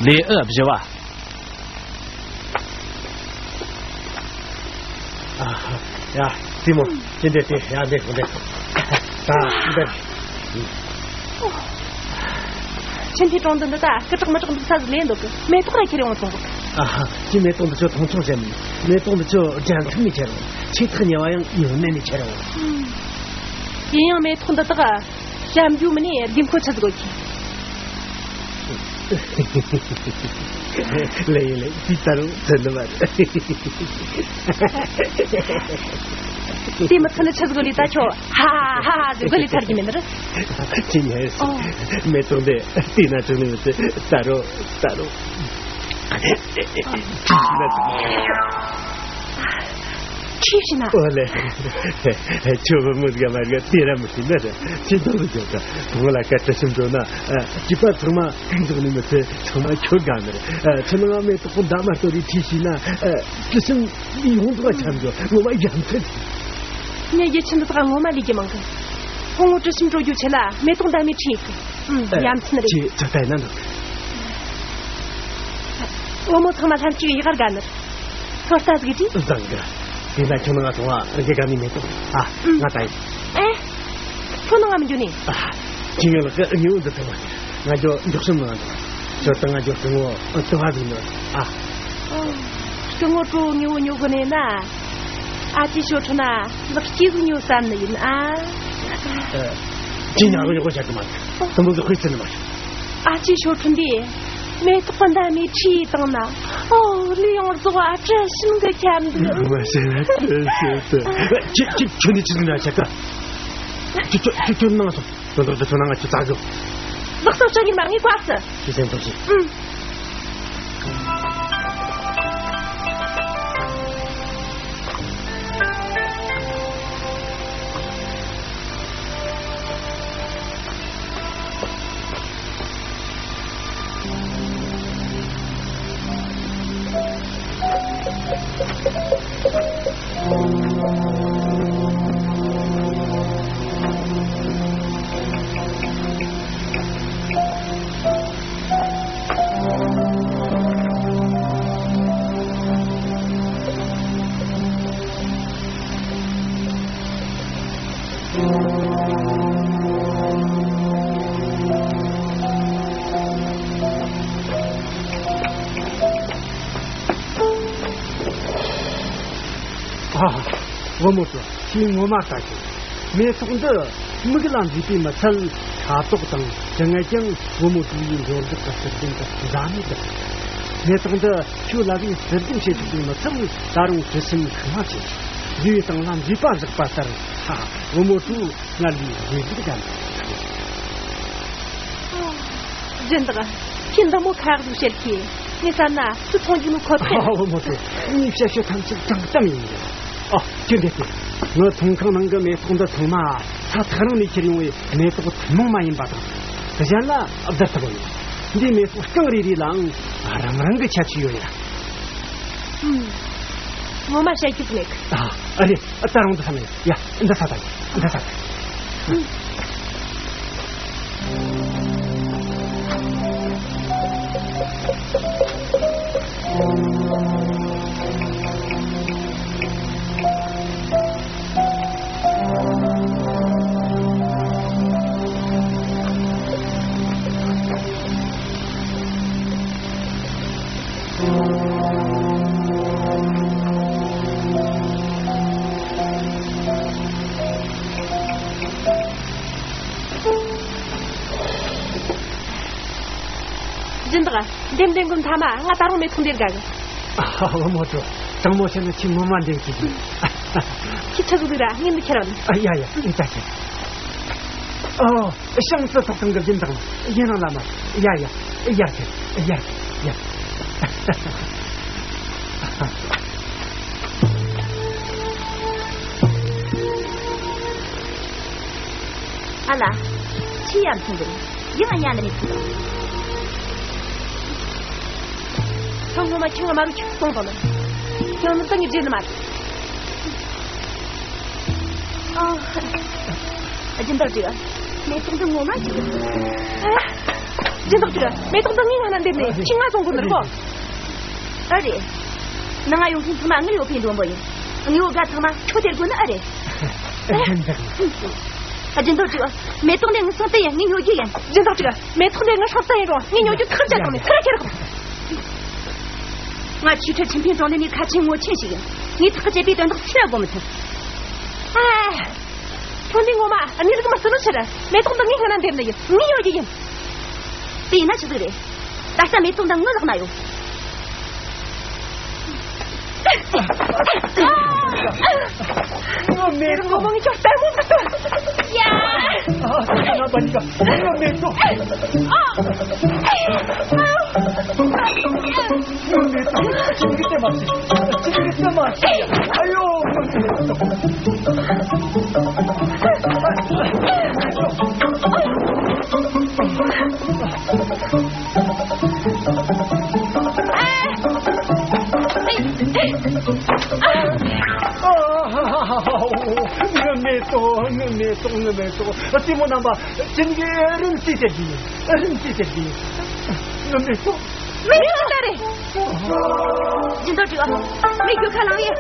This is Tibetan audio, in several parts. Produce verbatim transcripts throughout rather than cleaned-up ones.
ལེའུ་བཞི་པ། ཨ། ཡ། སྲས་མོ། ཅི་འདྲ་དེ་ཡ་འདི་འདི། ད་འདི། ཆུ་འཐུང་གྲོང་འདི་འདི་ད་སྐུ་དྲག་མི་དྲག་འདུག་ས་ཟིག་ལེན་འདུག་གི། མེ་ཏོག་ར་ཁྱེར་ཡོང་སོང་གི། ཨ་ཧ། ཅི་མེ་ཏོག་འདི་ཚོ་མཐོང་ཆུང་བྱེད་མི། མེ་ཏོག་འདི་ཚོ་འགྲན་ཐུབ་ནས་ཁྱེར་ཡོང་། ཆེས་ཐག་ཉེ་བ་ཡང་ཡོད་ནས་ནས་ཁྱེར་ཡོང་། ཡིན་ཡང་མེ་ཏོག་འདི་དག་བྱམས་རྒྱུ་མིན་ནས་དགོས་མཁོ་ཆི་ཟིག་གོ་ཁྱེད། ལེ་ཡིན་ལེ། ཅི་ད་རུང་ཚོད་འདི་མ་རེད། དེ་མི་ཚེ་ནི་ཆི་ཟིག་གོ་ལི་ད་ཁྱོ་ཧ་ཧ་ཧ་ཧ་ཟིག་གོ་ལི་ཚར་གི་མིན་ནི་རེད། ཅི་ཉེ་ཨོ། མེ་ཏོག་འདི་དེ་ན་ཅུང་ནི་མི་ཚེ་ད་རུང་ད་རུང་ཅི་ན་ཅི། ཁྱི་ཤི་ན། ཨོ་ལེ། ཁྱོད་བུ་མོ་ཟིག་མ་རྒ་དེ་ར་མི་ཤི་ན་ར། ཁྱི་དང་ཟིག་ཡོད་ཀ། བུ་མོ་ལ་ཀ་བཀྲ་ཤིས་འགྲོ་ན། སྐྱིད་པ་ཚང་མ་ཀུན་རྫོགས་ནི་མི་ཚེ་ཚང་མ་ཁྱོད་དགའ་ནི་རེད། ཚེ་ནང་མེ་ཏོག་གོང་འདབ་མ་གཏོར་རི་ཁྲིད་ཤི་ན། བཀྲ་ཤིས་ཡོང་འདུག་ཆ་འགྲོ་ངོ་མ་ཡ་མཚན། ངས་ཡིད་ཆེས་འདི་དག་ངོ་མ་ལས་ཀྱི་མང་གི། ཕུང་བོ་དྲི་ཞིམ་འགྲོ་རྒྱུ་ཆེ་ལ་མེ་ཏོག་འདབ་མའི་ཁྲིད་གི། ཡ་མཚན་རེད། ཁྱེད་ཚོ་ལྟ་ན་འདུག་བུ་མོ་ཚང་མ་ལྷན་ཅིག་ཡི་གར་དགའ་ནི། ཚོད་ལྟ་ཟིག་ཅི། བཟང་གི། དེ་ན་ཁྱོད་ང་སོང་བ་རི་ག་ནི་མེ་ཏོག་ཨ། ང་ད་ཡིན། ཨེ། ཁྱོད་ནང་ང་མི་འགྱོ་ནི། ཨ། ཁྱི་ངན་ལགས་ངེའུ་འདི་ཐོབ་པ། ང་འགྱོ་འགྱོག་སེམས་ནང་འགྱོ། ཁྱོད་ད་ང་འགྱོ་སྐུ་ངོ་ཏུ་བ་ཟིག་ཉོ། ཨ། སྐུ་ངོ་ཀྲོ་ངེའུ་ཉོ་གི་ནས་ན། ཨ་ཅེ་ཞོ་ཁྲོ་ན་ལག་སྐྱེས་ཟིག་ཉོ་བསམ་ནི་ཡིན་ཨ། ཁྱི་ཉག་རོ་ཉོ་གོ་བྱ་གི་མ། དུམ་བུ་གི་དཔེ་ཚན་ནི་མ། ཨ་ཅེ་ཞོ་ཁྲོ་འདི། མེ་ཏོག་གི་འདབ་མའི་ཁྲིད་བཏང་ན། ཨོ་ལུས་ཡང་རྫོགས་ཨ་བཀྲ་ཤིས་ཀྱི་ཁྱམས་འདུག་མ་བྱས་ན་བཀྲ་ཤིས་ཏེ། ཁྱོད་ཁྱོད་ཁྱོད་འདི་ཅི་ཟིག་ན་བྱ་ག་ཁྱོད་ཁྱོད་ཁྱོད་ཁྱོད་ནང་སོང་། དོན་དག་འདི་ཚོ་ནང་ང་ཁྱོད་ཙག་གི། ལགས་སོ་ཅག་ཉིན་མ་ངས་བཀག་སི། ཁྱོད་སེམས་ཐོག་ཅི། ཨུམ། ཨ། བུ་མོ་ཚོ། ཁྱེད་ངོ་མ་ལྟ་ཞིག་མེ་ཏོག་འདི་མིག་ལ་མཛེས་པས་མི་ཚད། ཁ་དོག་དང་དྲི་ངད་ཀྱང་བུ་མོ་ཀྲུའུ་ཡི་འབྱོར་འདུག་གི་ཟུར་ལྡན་དུ་འདྲ་མི་འདུག་མེ་ཏོག་འདི་ཁྱོད་ལ་བའི་ཟུར་ལྡན་བྱེད་ཐུབ་པས་མི་ཚད། ད་རུང་དྲི་ཞིམ་ཁུག་མ་ཆེ། འདིའི་སྟེང་ལ་མཛེས་པ་བཞག་པ་ལྟར། ཧ། བུ་མོ་ཀྲུའུ་སྔར་ལས་མཛེས་སྡུག་ལྡན། སྦྱིན་བདག་ཁྱེད་འདི་མོ་ཁ་ཡག་ཟིག་བཤད་ཀྱིས། ངས་བསམ་ན་སུ་མཐོང་རྒྱུ་ནི་ཁོ་ཐག་ཨ། བུ་མོ་ཀྲུའུ། ངའི་བཤད་ཤོད་ཐམས་ཅད་དྲང་གཏམ་ཡིན། ཨ། ཁྱོད་འདི་སྟེ། ངའི་ཚོང་ཁང་ནང་གི་མེ་ཏོག་འདི་ཚང་མ་ས་ཐག་རིང་ནས་ཁྱེར་ཡོང་བའི་མེ་ཏོག་ཐུན་མོང་མ་ཡིན་པ་དང་། གཞན་ལ་བསྡུར་ཐུབ་ཡོད། འདིའི་མེ་ཏོག་རྐང་རེ་རེ་ལའང་རང་རང་གི་ཁྱད་ཆོས་ཡོད་ཡ། ཨུམ། ངོ་མ་བཤད་རྒྱུ་མེད་གི། ཨ། ཨ་རེད། ད་རུང་འདི་ས་མེད་ཡ། འདི་ས་ད་ཡ། འདི་ས་ད། ཨུམ། སྦྱིན་བདག་འདེམས་འདེམས་གོ་མཐའ་མ་ང་ད་རུང་མེ་ཏོག་འདིར་དགའ་གི། ཨ། བུ་མོ་ཀྲུའུ། དྲང་མོ་བཤད་ན་ཁྱེད་ངོ་མ་འདེམས་ཀྱི་ཟིན། ཁྱེད་ཆི་ཟིག་འདུག་ར་ངས་འདི་ཁྱེར་ར་འདུག་ཨ། ཡ་ཡ། ཨི་ད་ཁྱེད། ཨོ། ཤང་ཙི་ཐོག་ཁང་གི་སྦྱིན་བདག་མ་ཡིན་ནང་ལ་མ། ཡ་ཡ། ཡར་ཁྱེད། ཡར་ཁྱེད། ཡ། ཨ་ལ། ཁྱི་ཡར་ཐོན་གི་རེད། ཡང་ཡང་ལ་མི་ཐུབ། ཁྱོད་ངོ་མ་ཁྱི་ང་མ་རུ་ཁྱུག་སོང་དང་ལ། ཁྱོད་ནི་ཏང་གི་བརྗེད་ནི་མ་རེད། ཨ། སྦྱིན་བདག་ཅིག་མེ་ཏོག་འདི་ངོ་མ་ཅིག་ཨ། སྦྱིན་བདག་ཅིག་མེ་ཏོག་འདི་ངའི་སྔ་ན་འདེབས་ནས་ཁྱི་ང་བཙོང་དགོས་ནི་རེད་གོ། ཨ་རེད། ནང་ང་ཡོང་མཁན་ཚང་མ་དངུལ་ཡོད་མཁན་མགྲོན་པོ་ཡིན། དངུལ་ཡོད་དགའ་ཚང་མ་ཁྱོད་སྟེར་དགོས་ནི་ཨ་རེད། སྦྱིན་བདག་སྦྱིན་བདག་ཅིག་མེ་ཏོག་འདི་ངའི་སང་ད་ཡིན། ངས་ཉོ་རྒྱུ་ཡིན། སྦྱིན་བདག་ཅིག་མེ་ཏོག་འདི་ངའི་སང་ད་ཡིན་རུང་ངས་ཉོ་རྒྱུ་ཐག་བཅད་བཏང་ནས་ཚུར་ཁྱེར་གོ། ང་ཆོས་ཁྲི་ཁྲི་ཕིན་རྫོང་ལས་ནས་ཁ་ཆེ་ངོ་ཆེན་ཞིག་ཡིན། ངས་ཐག་བཅད་པའི་དོན་དག་སུས་ལ་དགོངས་མི་ཐུབ། ཨ། ཁྱོད་འདི་ངོ་མ་གནས་ལུགས་མ་སྲིད་ནོ་ཕྱིར། མེ་ཏོག་འདི་ངའི་སྔ་ན་འདེབས་ནི་ཡིན། ངས་ཉོ་རྒྱུ་ཡིན། དེ་ཡིན་ན་ཆི་ཟིག་རེད། ད་ལྟ་མེ་ཏོག་འདི་ངའི་ལག་ན་ཡོད། ངའི་མེ་ཏོག་ངོ་མ་ངས་ཁྱོད་ལྟད་མོ་མི་ལྟོས། ཡ། ཨ། ཁྱོད་ན་པ་ཉི་ག་ངའི་མེ་ཏོག་ཨ། ངའི་མེ་ཏོག་ཁྱིམ་གྱི་རྩེ་མ་ཤེས། ཁྱིམ་གྱི་རྩེ་མ་ཤེས། ཨ་ཡོ། ངའི་མེ་ཏོག་ངའི་མེ་ཏོག་ངའི་མེ་ཏོག་ངའི་མེ་ཏོག་ངའི་མེ་ཏོག་རྩེ་མོ་རྣམ་པ། ཁྱིམ་གྱི་རིན་བརྩིས་ཟེར་གྱི་ཡིན། རིན་བརྩིས་ཟེར་གྱི་ཡིན། ངའི་མེ་ཏོག་མི་ཁྱོད་ལྟ་རེད། སྦྱིན་བདག་ཅིག་མི་རྒྱུ་ཁ་ལང་ཡེ།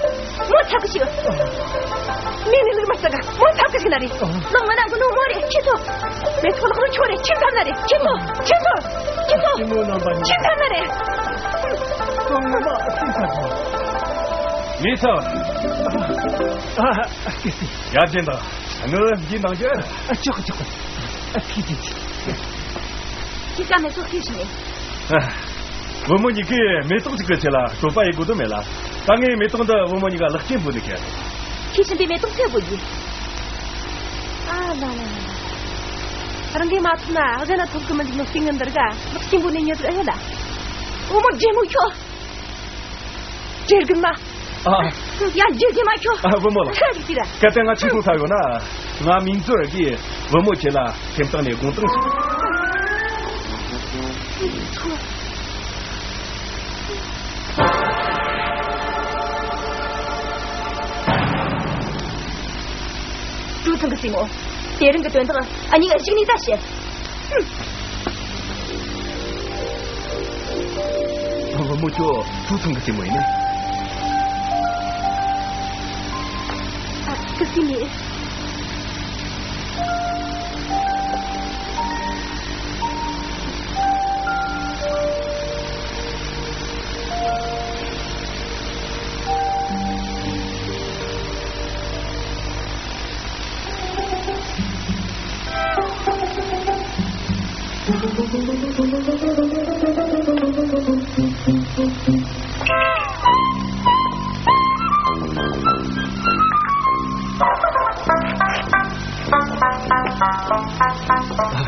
ངོ་ཚ་གི་ཞིག་མི་ནི་ལུག་མ་ཟ་ག་ངོ་ཚ་གི་ཞིག་ན་རེད། ལོང་མ་ན་གུ་ནུ་མོ་རེད། ཁྱི་ཚོ། མི་ཚོ་ལག་ནུ་ཁྱོད་རེད། ཁྱི་ཚ་ན་རེད། ཁྱི་ཚོ། ཁྱི་ཚོ། ཁྱི་ཚོ། ཁྱི་ཚ་ན་རེད། ངེད་ཚོ། ཡར་སྦྱིན་བདག་ངོ་འདི་ནང་རྒྱུ། ཨ། ཆོག་གི་ཆོག་གི་ཨ། ཁྱི་ཁྱི་ཁྱི། ཁྱི་ཀ་མེ་ཏོག་ཁྱི་ཞིག་ནས། བུ་མོ་གཉིས་ཀས་མེ་ཏོག་ཅིག་གི་ཆེད་ལ་སྤྲོད་པ་ཡེ་དགོས་དོན་མེད་ལ། ད་ངས་མེ་ཏོག་འདི་བུ་མོ་གཉིས་ཀ་ལག་སྐྱེས་འབུལ་ནི་ཁེལ། ཁྱི་ཆེན་པོའི་མེ་ཏོག་ཚོས་དགོས་རྒྱུ། ཨ་ལ་ལ་ལ་ལ། རང་གིས་མ་ཐོབ་ན་གཞན་ལ་ཐོབ་གི་མི་འཇུག་ནོ་སྲིད་ངན་འདི་རིགས། ལག་སྐྱེས་འབུལ་ནི་ཉེས་ཟིག་ཨེ་ཡོད་ལ། བུ་མོ་རྒན་མོ་ཁྱོད། དགེ་རྒན་མ། ཨ། ཡ། དགེ་རྒན་མ་ཁྱོད། ཨ། བུ་མོ་ལགས། ཁ་ཅིག་ཅི་ར། སྐད་དེ་ང་ཆི་སོང་ས་ཡོད་ན། ང་མིང་མཛོད་ར་གི་བུ་མོ་ཁྱེད་ལ་ཁྱིམ་ཚང་ནས་དགོངས་དོན་ཞིག་ཀྲུའུ་ཚང་གི་སྲིང་མོ། དེ་རིང་གི་དོན་དག་ཨ་ནི་གཞིགས་ནས་ད་བཤད། བུ་མོ་ཁྱོད་ཀྲུའུ་ཚང་གི་སྲིང་མོ་ཡིན་ནི། ཨ། ཀི་སི་མི།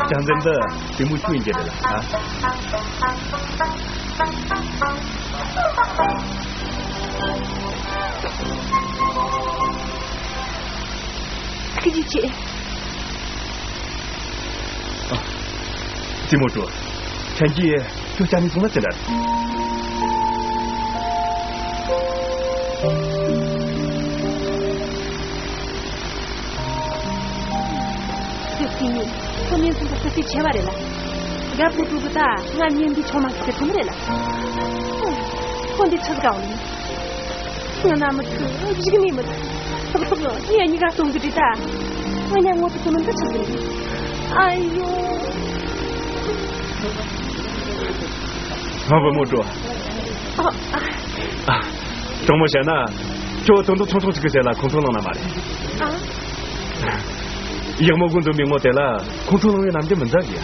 ཅང་ཙེམ་འདི་དེ་མོ་ཆུ་ཡིན་གྱི་རེད་ལ། ཨ། ཁི་ཅི་ཆེ། ཨ། ཏི་མོ་ཀྲོ། ཁྱེད་ཀྱིས་ཁྱོད་ཅག་ནི་སོང་ན་ཅི་འདྲ། ཁྱོད་ཀྱིས་ཁོ་ནི་ཚོ་ཁོ་ཚོའི་ཆེ་བ་རེད་ལ། རྒད་པོ་ཀྲུ་གུ་ད་ང་གཉེན་འདི་ཆུང་མ་ཞིག་གི་ཐུན་རེད་ལ། ཁོ་འདི་ཆགས་དགའ་བ་ནི། ང་ན་མི་ཐུབ། འཇིགས་ནས་མི་ཐུབ། ཐུབ་ཐུབ་ལོ། ངས་གཉིས་ཀ་སྟོང་གི་དྲི་ད། ང་ཉ་ངོ་ཐུག་གོ་ནོ་འདི་ཆགས་གི་རེད། ཨ་ཡོ། ང་བུ་མོ་ཀྲོ། ཨ། ཨ། དྲང་མོ་བཤད་ན། ཁྱོད་དོན་དུ་ཆུང་ཆུང་ཅིག་གི་ཟེར་ལ་ཁོང་ཁྲོ་ལངས་ན་མ་རེད། ཨ། ཡག་མོ་གུ་འཛོམས་པའི་ངོ་དེ་ལ་ཁོང་ཁྲོ་ལངས་པའི་རྣམ་འགྱུར་མི་འཛག་གི་ཡ།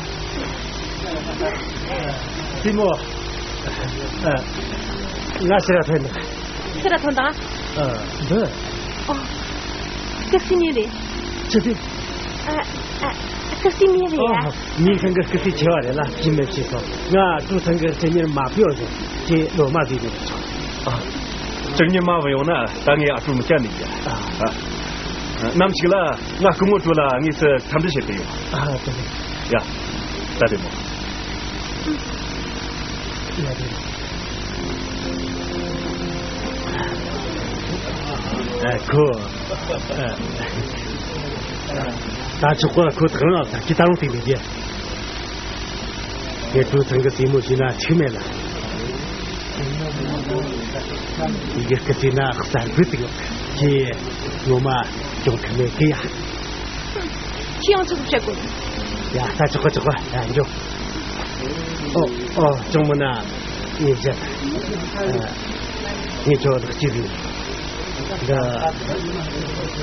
ཏི་མོ། ཨ། ང་ཕྱིར་ར་ཐོན་ནས། ཕྱིར་ར་ཐོན་དང་། ཨ། འདི། ཨོ། སྐུ་སྲིད་ནས་རེད། ཅི་སྟེ། ཨ། ཨ། སྐུ་སྲིད་ནས་རེད་ཡ། ཨོ། ངའི་ཚང་གི་སྐུ་སྲིད་ཆེ་བ་རེད་ལ་ཅི་མེད་ཞེས་སོ། ང་ཀྲུའུ་ཚང་གི་སྲིད་གཉེར་མ་པིའོ་ཟེར། ཁྱེད་ལོ་མ་ཟིག་རེད་ཆོག་ཨ། སྲིད་གཉེར་མ་བུ་ཡོང་ན་ད་ངས་ཨ་ཀྲུའུ་མི་སྐྱ་ནི་ཡ། ཨ། ཨ། ནམ་ཞིག་ལ་ང་སྐུ་ངོ་ཀྲུའུ་ལ་དངོས་སུ་འཚམས་འདྲི་བྱེད་དུ་ཡོང་། ཨ། དེ་རེད། ཡ། ད་བདེ་མོ། ཡ། དེ་རེད། ཨ། ཁོ། ཨ། ད་ཆོག་གོ། ཁོ་ཐག་རང་ལ་ད་ཁྱི་ད་རུང་དེ་མི་རྒྱལ། ངས་ཀྲུའུ་ཚང་གི་སྲས་མོ་བྱས་ན་འཕྱུགས་མེད་ལ། ཡི་གེ་སྐུ་བྱས་ན་གསར་འགོད་དུ་ཡོང་། ཁྱི་ངོ་མ་སྐྱོང་ཐུབ་མེད་གི་ཡ། ཁྱི་ཡང་ཚུགས་བྱེད་དགོས། ཡ་ད་ཆོག་གོ་ཆོག་གོ། ཡ་འཇོག་ཨོ་ཨོ་ཅུང་མོ་ན། ངས་བཞག་ངས་ཁྱོད་ལག་གཅིག་རིང་། འདི་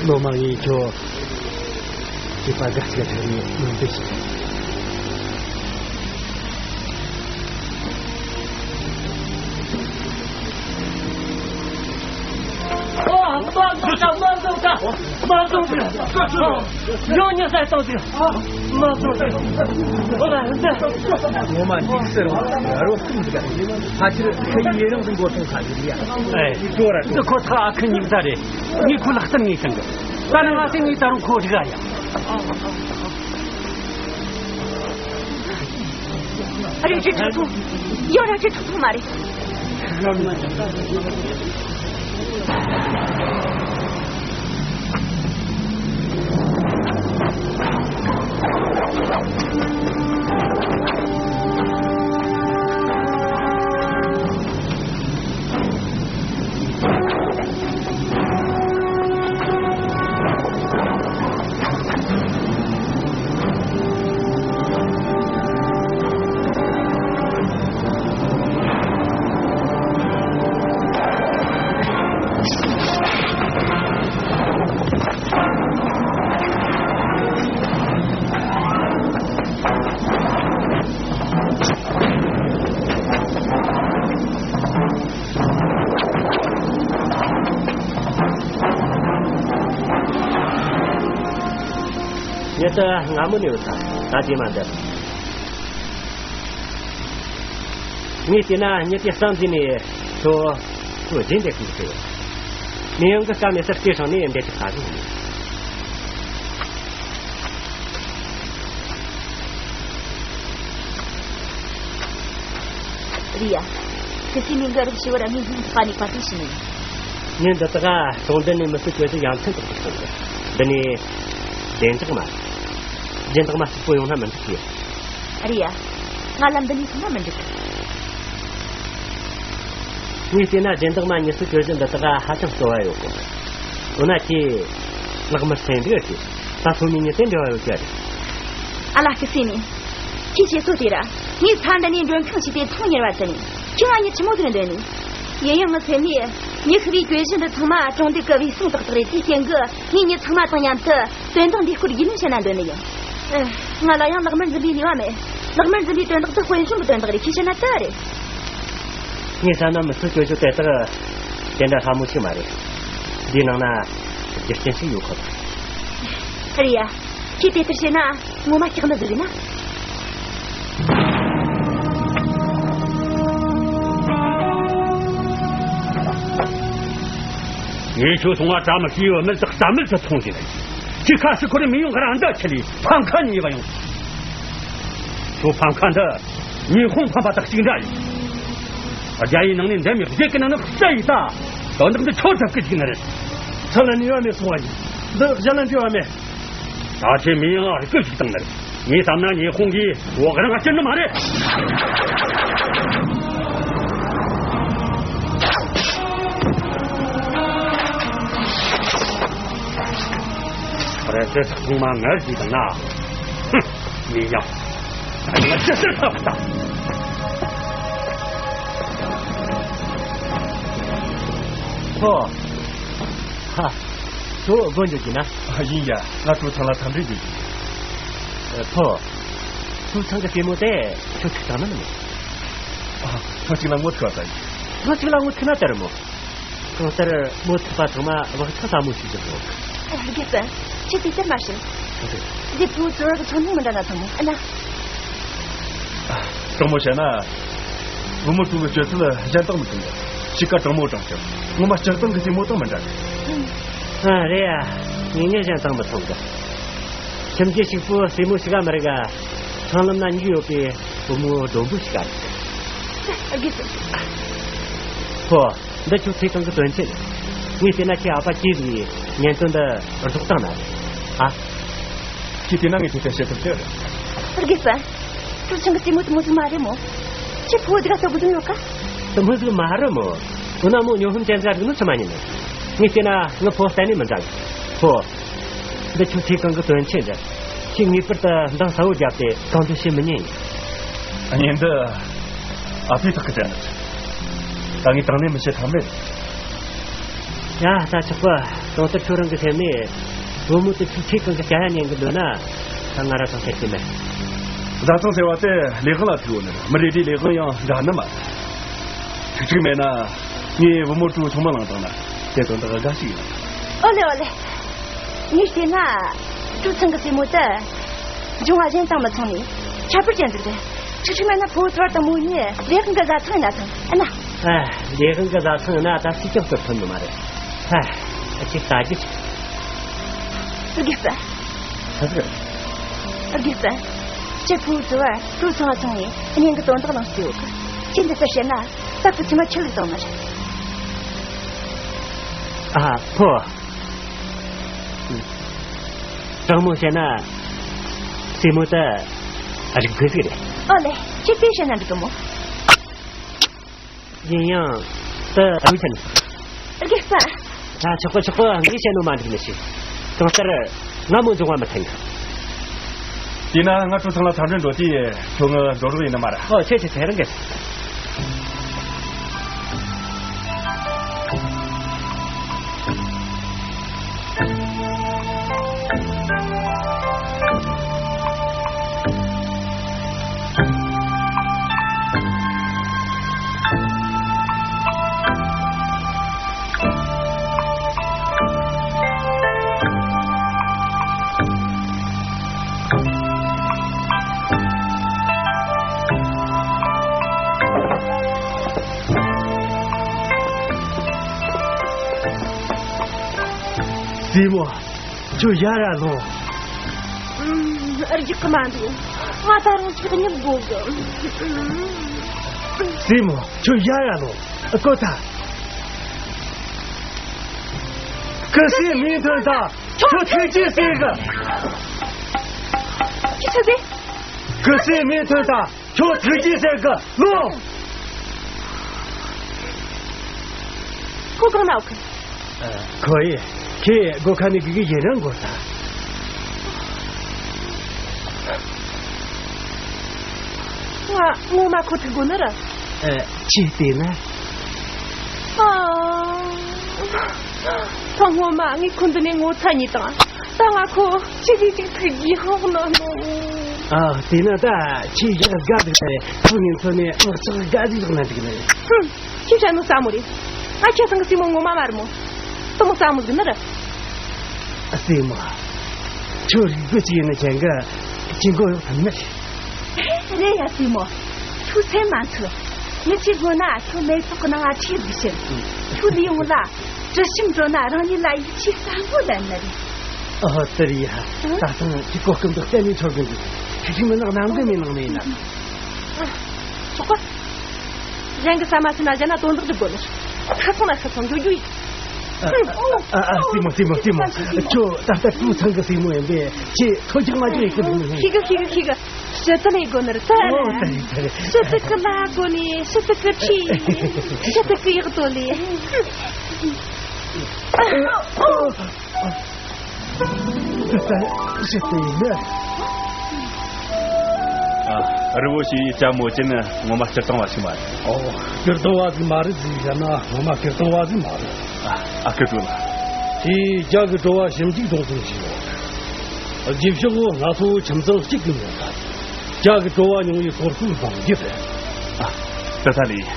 ལོ་མང་ངས་ཁྱོད་ཀྱི་པ་དགའ་སྐད་ཐོས་ནས་མི་འདུག་ཞིག་ཨོ། མ་བཟུང་བྱ། མ་བཟུང་བྱ། མ་བཟུང་བྱ། ཡང་ཉེས་སེལ་བཏང་ཟིག་མ་བཟོ་ཟིག་འོ་ལ་འདི། ངོ་མ་འཇིགས་སུ་རུང་བ་རོ་སུམ་ཟིག་ཕལ་ཆེར་ཁོ་ཡི་ཡེ་རང་དུ་འགོ་ཐོན་ཁ་ཟིག་ཡ། ཨེ། ཅོ་ར། འདི་ཁོ་ཐག་ཨ་ཁུ་ཉིག་ཟ་རེད། ངས་ཁོ་ལག་སྟར་ངས་ཤང་གི། ད་ནི་ང་ཚོས་ངས་ད་རུང་ཁོ་རིག་ཨ་ཡ། ཨ་རེ་ཅི་ཁྲག་འཐུང་། ཡང་ར་ཅི་ཁྲག་འཐུང་མ་རེད། ཉི་ཟླ་སྔ་མོ་ནས་ཡོད་ས་ད་རྗེས་མ་འདིར། ངས་བལྟས་ན་ཉི་ཟླའི་གསང་འཛིན་ནས་ཁྱོད་ཁྱོད་རྗེས་འདེད་ཁུལ་ཟེར། མི་ཡོང་གི་སྐབས་ནས་སར་སྐྱེས་སོང་ནས་འདེད་ཀྱི་ཁ་ཟིག་ཡིན། རེད་ཡ། ཁི་སི་མིང་གི་རིགས་ཞི་བར་དངོས་སྙིང་ཐག་ནས་བཀའ་དྲིན་ཞུ་ནས། ངས་འདི་དག་གྲོང་རྡལ་ནས་མི་ཚོའི་གྱོད་གཞི་ཡ་མཚན་དག་ཏུ་སོང་གི། འདི་ནས་བདེ་འཇགས་མ། སྦྱིན་བདག་མ་གཅིག་པོ་ཡོང་ན་མི་འགྲིག་གི། རེད་ཡ། ང་ལ་འདི་ནས་སོང་ན་མི་འགྲིག་ངས་བལྟས་ན་སྦྱིན་བདག་མ་ཉི་ཚེ་གྱོད་གཞི་འདི་དག་ཧ་ཅང་སྤྲོ་བ་ཡོད་གོ། འོ་ན་ཁྱེད་ལག་མི་སེམས་འདྲི་ཨེ་ཤེས། ད་སོ་མི་ཉི་ཚེ་འབྲེལ་བ་ཡོད་ཀྱི་རེད། ཨ་ལ་སྐུ་སྲས་ནི། ཁྱེད་བཤད་སྲོལ་དེ་ར། ངས་ས་འདི་ནས་མགྲོན་ཁང་ཞིག་དེ་ཚོང་གཉེར་བ་དུ་ནས། ཁྱེད་ང་མྱི་ཆི་མོ་ཟིག་འདོད་ནི། ཡིན་ཡང་ངའི་སེམས་ནས། མྱི་ཤི་བའི་གྱོད་གཞི་འདི་ཚང་མ་གྲོང་སྡེ་གི་བེ་སྲུང་ཏག་ཏག་རེད། དེའི་རྐྱེན་གྱིས་ངས་མྱི་ཚང་མ་དང་མཉམ་དུ་དོན་དག་འདི་སྐོར་རྒྱུས་ལོན་བྱེད་ན་འདོད་ནི་ཡིན། ཨེ། ང་ལ་ཡང་ལག་དམར་འཛིན་པའི་ནུས་པ་མེད། ལག་དམར་འཛིན་པའི་དོན་དག་དེ་དཔོན་གཞུང་གི་དོན་དག་རེད། ཁྱེད་བཤད་ན་དེ་རེད། ངས་བསམ་ན་མི་ཚོའི་གྱོད་གཞི་དེ་དག་དེ་འདྲ་སླ་མོ་ཞིག་མ་རེད། འདིའི་ནང་ན་རྒྱུ་རྐྱེན་ཞིག་ཡོད་ཁོ་ཐག་རེད་ཡ། ཁྱེད་དེ་ལྟར་བཤད་ན་ངོ་མ་སྐྲག་ནི་ཟིག་རེད་ན། ངས་ཁྱོད་སོང་བ་བཀྲ་མི་ཤིས་ཡོད་མེད་དག་རྩ་མེད་དུ་མཐོང་ཟིན། ཁྱེད་ཁ་ཤི་ཁོ་རེ་མི་ཡོང་ག་ར་འདི་ཁྱི་ལས་ཕམ་ཁ་ཉེས་པ་ཡོང་། ཁྱོད་ཕམ་ཁ་འདི་ཉི་ཧོང་ཕམ་པ་དག་གཅིག་འདྲ་ཡིན། རྒྱ་ཡི་ནང་ནས་འདེམས་ཡོད་བགེགས་ཀྱི་ནང་ནས་བཤད་ཡིན་ད། དོན་དག་འདི་ཁྱོད་རྒྱབ་ཀྱི་ཅིག་ནི་རེད། ཚང་ལ་ནུས་པ་མེད་སོང་བ་ཡིན། འདི་གཞན་ལ་འབྲེལ་བ་མེད། ད་ཆེ་མི་ཡང་རིག་གི་ཞིག་བཏང་ནི་རེད། ངས་བསམ་ན་ཉི་ཧོང་གིས་བོག་རང་སྐྱུར་ནི་མ་རེད། རེད་དེ་ཚང་མ་ངར་ཞིག་དང་ན། ཧུམ། མི་ཡང་། ང་ཅི་ཟེར་ཐབས་དང་། ཧོ། ཧ། ཁྱོད་དགོན་འཇོག་གི་ན། ཡིན་ཡ། ང་ཁྲུའུ་ཚང་ལ་འཚམས་འདྲི་ཞུ་རྒྱུ། ཕོ། ཁྲུའུ་ཚང་གི་སྲས་མོ་དེ་ཁྱོད་ཐུག་དང་ན་མི་ནུས། ཁྱོད་གཅིག་ལ་ངོ་ཐུག་བ་ད་ཡིན། ཁྱོད་གཅིག་ལ་ངོ་ཐུག་ན་དེ་རེད་མོ། གང་ལྟར་མོ་ཐུག་པ་ཚང་མ་བག་ཆགས་ཟབ་མོ་ཞིག་བཞག་རོགས། རྒྱལ་པོ། ཁྱེད་དེ་ལྟར་མ་བྱེད། རྒྱལ་པོ་ཚོར་བ་གི་ཚོར་སྣང་མི་འདྲ་ན་ཚང་མ་ཨ་ན། དྲང་མོ་བཤད་ན། བུ་མོ་ཁྲུའུ་གི་སྤྱོད་ཚུལ་གཞན་དག་མི་མཐུན་གི། གཤིས་ཀ་དྲང་མོ་དྲང་ཞིང་། ངོ་མ་སྤྱིར་བཏང་གི་སྲས་མོ་དང་མི་འདྲ་གི། ཨ་རེད་ཡ། ངེད་གཉིས་གཞན་དང་མི་མཐུན་གི། ཁྱིམ་རྒྱུད་གཅིག་པོ་སྲས་མོ་གཅིག་ག་མི་རིག་ག། ཚང་ལམ་ན་མྱིག་ཡོད་པའི་བུ་མོ་མགྲོན་པོ་ཞིག་ག་རེད། ཨ་དགེ་སོ། ཧོ། འདི་ཁྱོད་ཚེ་གང་གི་དོན་ཆེན། ངས་བལྟས་ན་ཁྱེད་ཨ་ཕ་སྐྱེས་ཟིག་གིས་ཉན་དོན་འདི་རྫོགས་བཏང་ན་རེད། ཨ། ཁྱེད་བལྟས་ན་ངས་དེ་ལྟར་བཤད་ཐུབ་ཀྱི་རེད། དགེ་སྤུན། ཀྲུའུ་ཆུང་གི་སྲས་མོ་དེ་མོ་ཟིག་མ་རེད་མོ། ཁྱེད་ཕུ་བོ་དེ་ག་ལྟ་བུ་ཟིག་ཡོད་ཀ། དེ་མོ་ཟིག་མ་རེད་མོ། འོ་ན་མོ་སྨྱོ་ཧམ་ཅན་ཟིག་རིག་ནོ་ཆི་མ་ཉན་ནི། ངས་བལྟས་ན་ངའི་ཕུ་བོ་གཏན་ནས་མི་འདྲ་གི། ཕུ་བོ། འདི་ཁྱོད་ཚེ་གང་གི་དོན་ཆེན་རེད། ཁྱེད་ངེས་པར་དུ་འདང་ས་བོ་བརྒྱབ་སྟེ་གང་འདོད་བྱེད་མི་ཉན་ཡིན། ཨ་ནི་འདི། ཨ་ཕས་ཐག་གི་བཅད་ནི་རེད། ད་ངས་དང་ལེན་མི་བྱེད་ཐབས་མེད། ཡ། ད་ཆོག་གི། གང་ལྟར་ཁྱོད་རང་གི་སེམས་ནས་བུ་མོ་དེ་ཁྱོད་ཚེ་གང་གི་སྐྱ་ཡ་ཉན་གི་འདོད་ན། ད་ང་ར་ཚང་ཁྱེར་གི་མེད། བཟའ་ཚང་ཟེར་བ་དེ་ལས་དབང་ལ་ཐུག་ཡོད་ནི་རེད། མི་རེ་རེའི་ལས་དབང་ཡང་འདྲ་ནི་མ་རེད། ཐུག་ཐུག་མེད་ན། ངས་བུ་མོ་ཀྲུའུ་ཆུང་མ་བླངས་བཏང་ན་དེ་དོན་དག་དགའ་ཞིག་ཡིན། ཨོ་ལེ་ཨོ་ལེ། ངས་བལྟས་ན། ཀྲུའུ་ཆུང་གི་སྲས་མོ་དེ། འབྱུང་བ་གཞན་དང་མི་མཚུངས་ནས་ཁྱད་པར་ཅན་ཟིག་རེད། ཐུག་ཐུག་མེད་ན་ཕུ་བོ་ཚོར་དང་མོ་གཉིས་ལས་དབང་གི་བཟའ་ཚང་ཡིན་ན་ཐང་ཨ་ན། ཨ། ལས་དབང་གི་བཟའ་ཚང་ཡིན་ན་ད་སྲིད་ཀྱང་སྟོར་ཐུབ་ནི་མ་རེད། ཨ། ཨ་ཅིག་ལྟ་རྒྱུ་ཆེ། དགེ་སྤུན། ཆི་ཟིག་རེད། དགེ་སྤུན། ཁྱེད་ཕུ་བོ་ཚོར་ཀྲུའུ་ཆུང་ང་སོང་ནས་གཉེན་གི་དོན་དག་གླེང་སྲིད་ཡོད་གི། ཁྱེད་འདི་ལྟར་བཤད་ན་ད་ཁོ་ཚང་མ་ཆི་ལུགས་དང་མ་རེད། ཨ་ཕུ། དྲང་མོ་བཤད་ན། སྲས་མོ་ད་རིག་རྒོད་ཟིག་རེད། ཨོ་ལེ། ཁྱེད་དེ་བཤད་ན་འགྲིག་གི་མོ། ཡིན་ཡང་། ད་རུ་ཆེན། དགེ་སྤུན། ད་ཆོག་གི་ཆོག་གི། ངས་བཤད་ནོ་མ་འགྲིག་ནི་ཞིག་གང་ལྟར། ང་མོ་འབྱུང་བ་མི་འཐད་གི། དེས་ན་ང་ཀྲུའུ་ཚང་ལ་འཚམས་འདྲི་འགྲོ་དུས་ཁྱོད་ང་འགྲོ་རོགས་ཡིན་ནི་མ་རེད། ཨོ་ཆེ་ཆེ་ཆེ། རང་གི། སྲས་མོ། ཁྱོད་ཡར་ར་ལོངས། ཨུམ། རྒྱག་གི་མ་འདུག་ང་ད་རུང་ཆག་ཉིལ་དགོས་གི། སྲས་མོ། ཁྱོད་ཡར་ར་ལོངས། ཨ་ཀོ་ད། ཁུ་སིའི་མིང་ཐོན་ད། ཁྱོད་ཐུགས་རྗེ་ཆེ་གི། ཁྱོད་ཆི་ཟེར། ཁུ་སིའི་མིང་ཐོན་ད། ཁྱོད་ཐུགས་རྗེ་ཆེ་གི། ལོངས། ཁོ་གང་ན་ཡོད་གི། ཨ། ཁོ་ཡི། ཁྱེད་སྒོ་ཁ་ནས་གི་གི་ཡིན་རང་དགོས་ས། ང་ངོ་མ་ཁོ་ཐུག་དགོས་ནི་རེད། ཨ། ཅི་བལྟས་ན། ཨ། ད་ངོ་མ་ངས་ཁོ་འདི་ནས་ངོ་ཚ་ཉིད་དང་། ད་ང་ཁོ་ཅི་གི་ཅིག་ཐུག་གི་ཧོག་ན་ནོ། ཨ། དེས་ན་ད་ཁྱེད་ཡག་དགའ་འདུག་ནི་རེད། ཁོ་ངས་མཚོན་ནས་ངག་ཚགས་དགའ་ཟིག་ལག་ན་འདུག་ནི་རེད། ཧུམ། ཁྱེད་བཤད་ནོ་སླ་མོ་རེད། ང་ཁྱེད་ཚང་གི་སྲས་མོ་ངོ་མ་མ་རེད་མོ། དེ་མོ་སླ་མོ་ཟིག་ནི་རེད། ཨ། སྲས་མོ། ཁྱོད་རིག་རྒོད་ཅིག་ཡིན་ན་ཅན་གི་ཅི་མགོ་གཡོག་ཐུབ་ནི་རེད། རེད་ཡ་སྲས་མོ། ཁྱོད་སེམས་མ་འཚོ། ཡིད་ཆེས་དགོས་ན་ཁྱོད་མེ་ཏོག་གི་ནང་ང་ཁྲིད་ཟིག་ཕྱིན། ཁྱོད་ལུས་ཡོངས་ལ་དྲི་ཞིམ་བྲོ་ན་རང་ཉིད་ལ་ཡིད་ཆེས་བརྟན་པོ་ལྡན་ནི་རེད། ཨོ་དེ་རེད་ཡ། ད་ཐེངས་ཀྱི་གོ་སྐབས་འདི་གཏན་ནས་འཆོར་གི་འདུག་ཁྱེད་ཀྱིས་མི་ནག་ནམ་གི་མི་ནག་མི་ཡིན་ན། ཆོག་ག་གཞན་གྱི་ས་མ་ཟིན་ན་གཞན་ན་དོན་དག་སྒྲུབ་དགོས་ནི། ཁ་སང་ན་ཁ་སང་འགྱོ་རྒྱུ་ཡིན། ཨ། ཨ། ཨ། སྲས་མོ། སྲས་མོ། སྲས་མོ། ཁྱོད་ད་ལྟ་ཀྲུའུ་ཚང་གི་སྲས་མོ་ཡིན་པས་ཁྱེད་ཐོ་རྒྱག་མ་རྒྱག་ཡེ་གི་འདུག་ནི། ཤི་གི། ཤི་གི། ཤི་གི། ཞི་བདེ་ལས་དགོས་ནི་རེད་ད། ཨོ་ད་རེད་ད་རེད། ཞི་བདེ་གི་ལ་དགོས་ནི། ཞི་བདེ་གི་ཁྲིད། ཞི་བདེ་གི་ཡག་དོ་ལས། ཨོ། ཨོ། ཨོ། ད་ལྟ་ཞི་བདེ་ཡིན་ནི། ཨ། རི་བོ་ཞིག་ཡིས་ཅ་མོ་ཅན་ངོ་མ་སྤྱིར་བཏང་བ་ཞིག་མ་རེད། ཨོ། སྤྱིར་བཏང་བ་ཟིག་མ་རེད་ཟེར་བཤད་ན་ངོ་མ་སྤྱིར་བཏང་བ་ཟིག་མ་རེད། ཨ། ཨ་ཁུ་ཀྲུའུ་ལགས། དེས་རྒྱ་གི་བྲོ་བ་ཞིབ་འཇུག་སྦྱོང་བརྩོན་བྱས་ཡོད། རྗེས་ཕྱོགས་ང་ཚོ་ཁྱིམ་ཚང་གཅིག་གི་ཉེ་སར་རྒྱ་གི་བྲོ་བ་མྱོང་བའི་གཏོར་སྐུལ་བཟང་རྒྱུ་རེད། ཨ། ད་ད་ལས།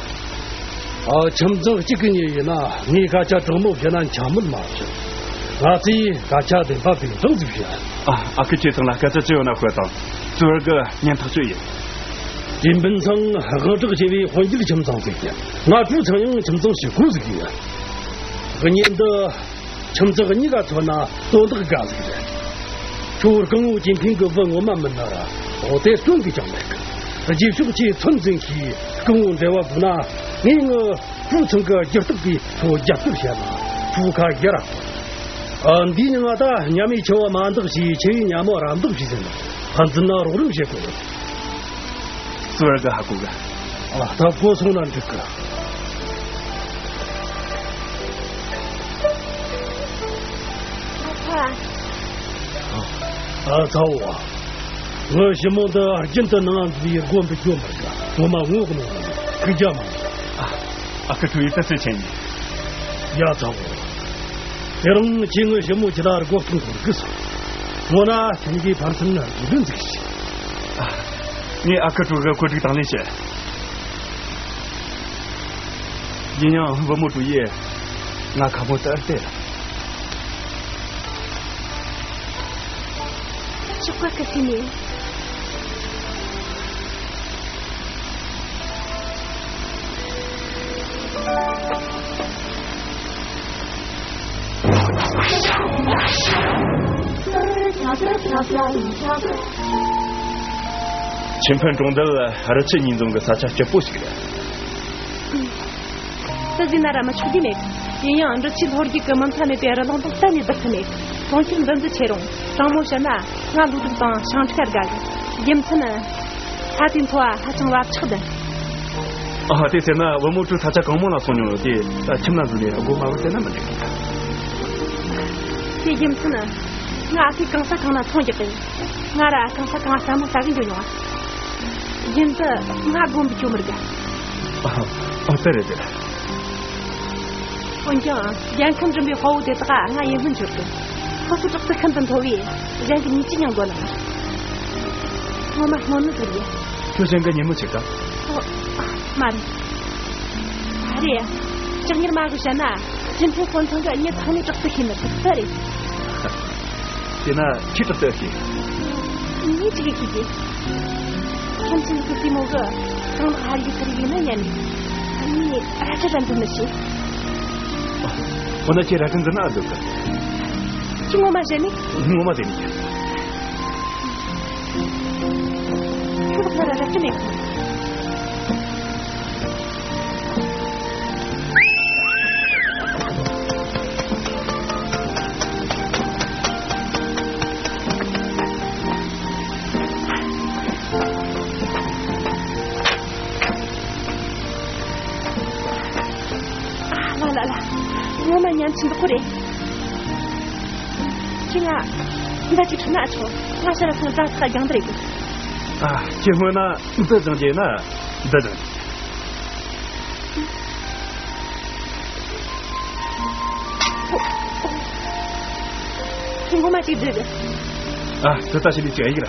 ཨ། ཁྱིམ་ཚང་གཅིག་གི་ཉེ་ཡིན་ན་ངས་སྐད་ཆ་དྲང་མོ་བཤད་ན་འཕྱ་སྨོད་མ་བྱེད། ང་ཚོས་སྐད་ཆ་བདེན་པ་བདེན་དྲང་ཟིག་བཤད། ཨ། ཨ་ཁུ་ཁྱེད་ཚང་ལ་སྐད་ཆ་ཅི་ཡོད་ན་ཤོད་དང་། ཙུར་གི་ཉན་ཐག་ཆོད་ཡིན། ཏིན་པིན་ཚང་དབང་གྲགས་ཆེ་བའི་དཔོན་རྒྱུད་ཁྱིམ་ཚང་ཟིག་ཡིན། ང་ཀྲུའུ་ཚང་ཡང་ཁྱིམ་ཚང་ཞེ་དགུ་ཟིག་ཡིན། གཉིས་འདི། ཁྱིམ་ཚང་གཉིས་ཀ་མཚོན་ན་དོན་དག་དགའ་ཟིག་རེད། ཁྱོད་སྐུ་ངོ་ཅིན་ཕིང་གི་བུ་ངོ་མ་མིན་ན་ར། འོ་དེ་སུན་གི་ཀྱང་མེད་གི། རྗེས་ཕྱོགས་ཁྱེད་ཚོད་འཛིན་གྱིས་སྐུ་ངོ་འབྲེལ་བ་བུ་ན། ངས་ངི་ཀྲུའུ་ཚང་གི་རྒྱུ་སྟོབས་ཀྱིས་ཁྱོད་རྒྱབ་སྐྱོར་བྱས་ན་ཁྱོད་ཁ་ཡར་ར་ཐོན། ཨ། འདིའི་མིང་ང་ད་མཉམ་མེད་ཆུ་བོ་མ་འདག་ཞེས། ཆུ་ཡི་མཉམ་མོ་ར་འདག་ཞེས་ཟེར་ན། ཕན་ཚུན་ན་རོགས་རམ་བྱེད་དགོས། གསོལ་གི་ཧ་གོ་གི། ཨ། ད་གོ་སོང་ན་འགྲིག་གི། ཨ། ཚ་བོ། ངའི་ཞི་མོ་འདི་རྒྱུན་དུ་ནང་འཛུལ་ཡེ་སྒོ་འབུད་རྒྱུ་མི་དགོས། ངོ་མ་ངོ་གནོང་བ་ཐུགས་རྒྱ་མ་ཡིན། ཨ། ཨ་ཁུ་ཁྲོ་བོའི་ཏི་སེ་ཆེན་ཡིན། ཡ། ཚ་བོ། དེ་རིང་ཁྱེད་ངའི་ཞི་མོ་ཁྱེད་ལ་སྒོ་གཏོང་དགོས་གི་སོང་། ངོ་ན་ཁྱེད་ཀྱིས་ཕན་ཚུན་དགེ་འདུན་འཛུགས་ཤིག། ཨ། ངས་ཨ་ཁུ་ཁྲོ་བོའི་བཀོད་སྒྲིག་དང་ལེན་བྱེད། ཡིན་ཡང་བུ་མོ་ཀྲུའུ་ཡིས་ང་ཁ་མོ་ལྟར་བལྟས། ཆོག་གི། ཁ་ཤས་ནས། ཆེན་ཕན་གྲོང་རྡལ་རི་ཆུ་གཉིས་འཛོམས་ཀྱི་ས་ཆ་སྐྱིད་པོ་ཞིག་རེད། དེ་ཟིན་ན་ར་མི་ཆོག་རྒྱུ་མེད། ཡིན་ཡང་འབྲི་ཆུའི་ལྷོ་རྒྱུད་ཀྱི་མུ་མཐའ་མེད་པའི་རི་ལུང་དང་གཏན་ནས་བསྡུར་ཐུབ་མེད། གྲོང་ཁྱེར་འདི་འདི་ཆེ་རུང་དྲང་མོ་བཤད་ན། ང་ལུའུ་ཀྲུའུ་དང་ཤང་ཁྲི་ཁར་དགའ་གི། རྒྱུ་མཚན་ནི། ས་དེའི་འཚོ་བ་ཧ་ཅང་བབ་ཆགས་ལྡན། ཨ། དེ་ཟེར་ན་བུ་མོ་ཀྲུའུ་ས་ཆ་གང་མང་ལ་སོང་མྱོང་ཡོད་དེ། ད་ཁྱིམ་ན་འཛུལ་ནས་སྒོ་མ་བར་བལྟས་ན་མི་འགྲིག་གི། དེའི་རྒྱུ་མཚན་ནི། ང་ཨ་ཁུས་གང་ས་གང་ན་ཚོང་རྒྱག་གི། ང་ར་གང་ས་གང་ལྟད་མོ་ལྟ་གི་འགྱོ་མྱོང་ང་། རྒྱུན་དུ་ང་སྒོ་འབུད་རྒྱུ་མི་དགོས། ཨ། ཨ། དེ་རེད་དེ། འོན་ཀྱང་རྒྱལ་ཁམས་རིམ་པའི་དཔའ་བོ་དེ་དག་ང་ཡིད་སྨོན་འཆོར་གི། ཁོ་ཚོ་དྲག་རྩལ་ཤིན་ཏུ་མཐོ་བས་གཞན་གྱིས་ཉིད་ཀྱིས་མྱང་དགོས་ལ། ངོ་མ་སྨོན་ནི་ཟེར་ཡ། ཁྱོད་གཞན་གྱི་ཉིན་མོ་ཆེ་ག། ཨོ། མ་རེད། རེད། ལྕགས་གཉེར་མ་གི་བཤད་ན། སྤྱི་ཕན་དཔོན་ཚང་གི་མྱི་ཐང་ནས་དྲག་རྩལ་ཤེས་ནི་དེ་ལྟ་རེད། དེ་ན་ཁྱི་དྲག་རྩལ་ཤེས། ངས་ཅི་གི་ཤེས་ཀྱི། ཁྱིམ་ཚང་གི་སྲས་མོ་གི་གང་ལ་ཧར་གི་ཁུར་གི་ནི་ཉན་ནི། ངས་རལ་གྲི་རལ་འཛིན་མི་ཤེས། འོ་ན་ཁྱེད་རལ་གྲི་འཛིན་ན་ཨ་འདོད་གི། ཁྱི་ངོ་མ་བཤད་ནི། ངོ་མ་དེ་ནི། ཁྱོད་ལ་ར་ར་ཅི་མེད། ཨ་ལ་ལ་ལ། ངོ་མ་ཉམས་ཆུང་འདུག་གོ་རེད། ཁྱི་ང་འདི་ཅིག་ཁྲིད་ན་ཆོག། ང་ཕྱིར་སོང་རྩྭ་ཐག་རྒྱང་འདི་རེད་གི། ཨ། ཁྱི་སྔོན་ན་འདི་སྦྱང་རྒྱུ་ན་འདི་སྦྱང་རྒྱུ། ཁྱི་ངོ་མ་ཅིག་བསྡད་གི། ཨ། དེ་ལྟ་བྱས་ནས་ཅིག་ཨེ་ཡིན་ར།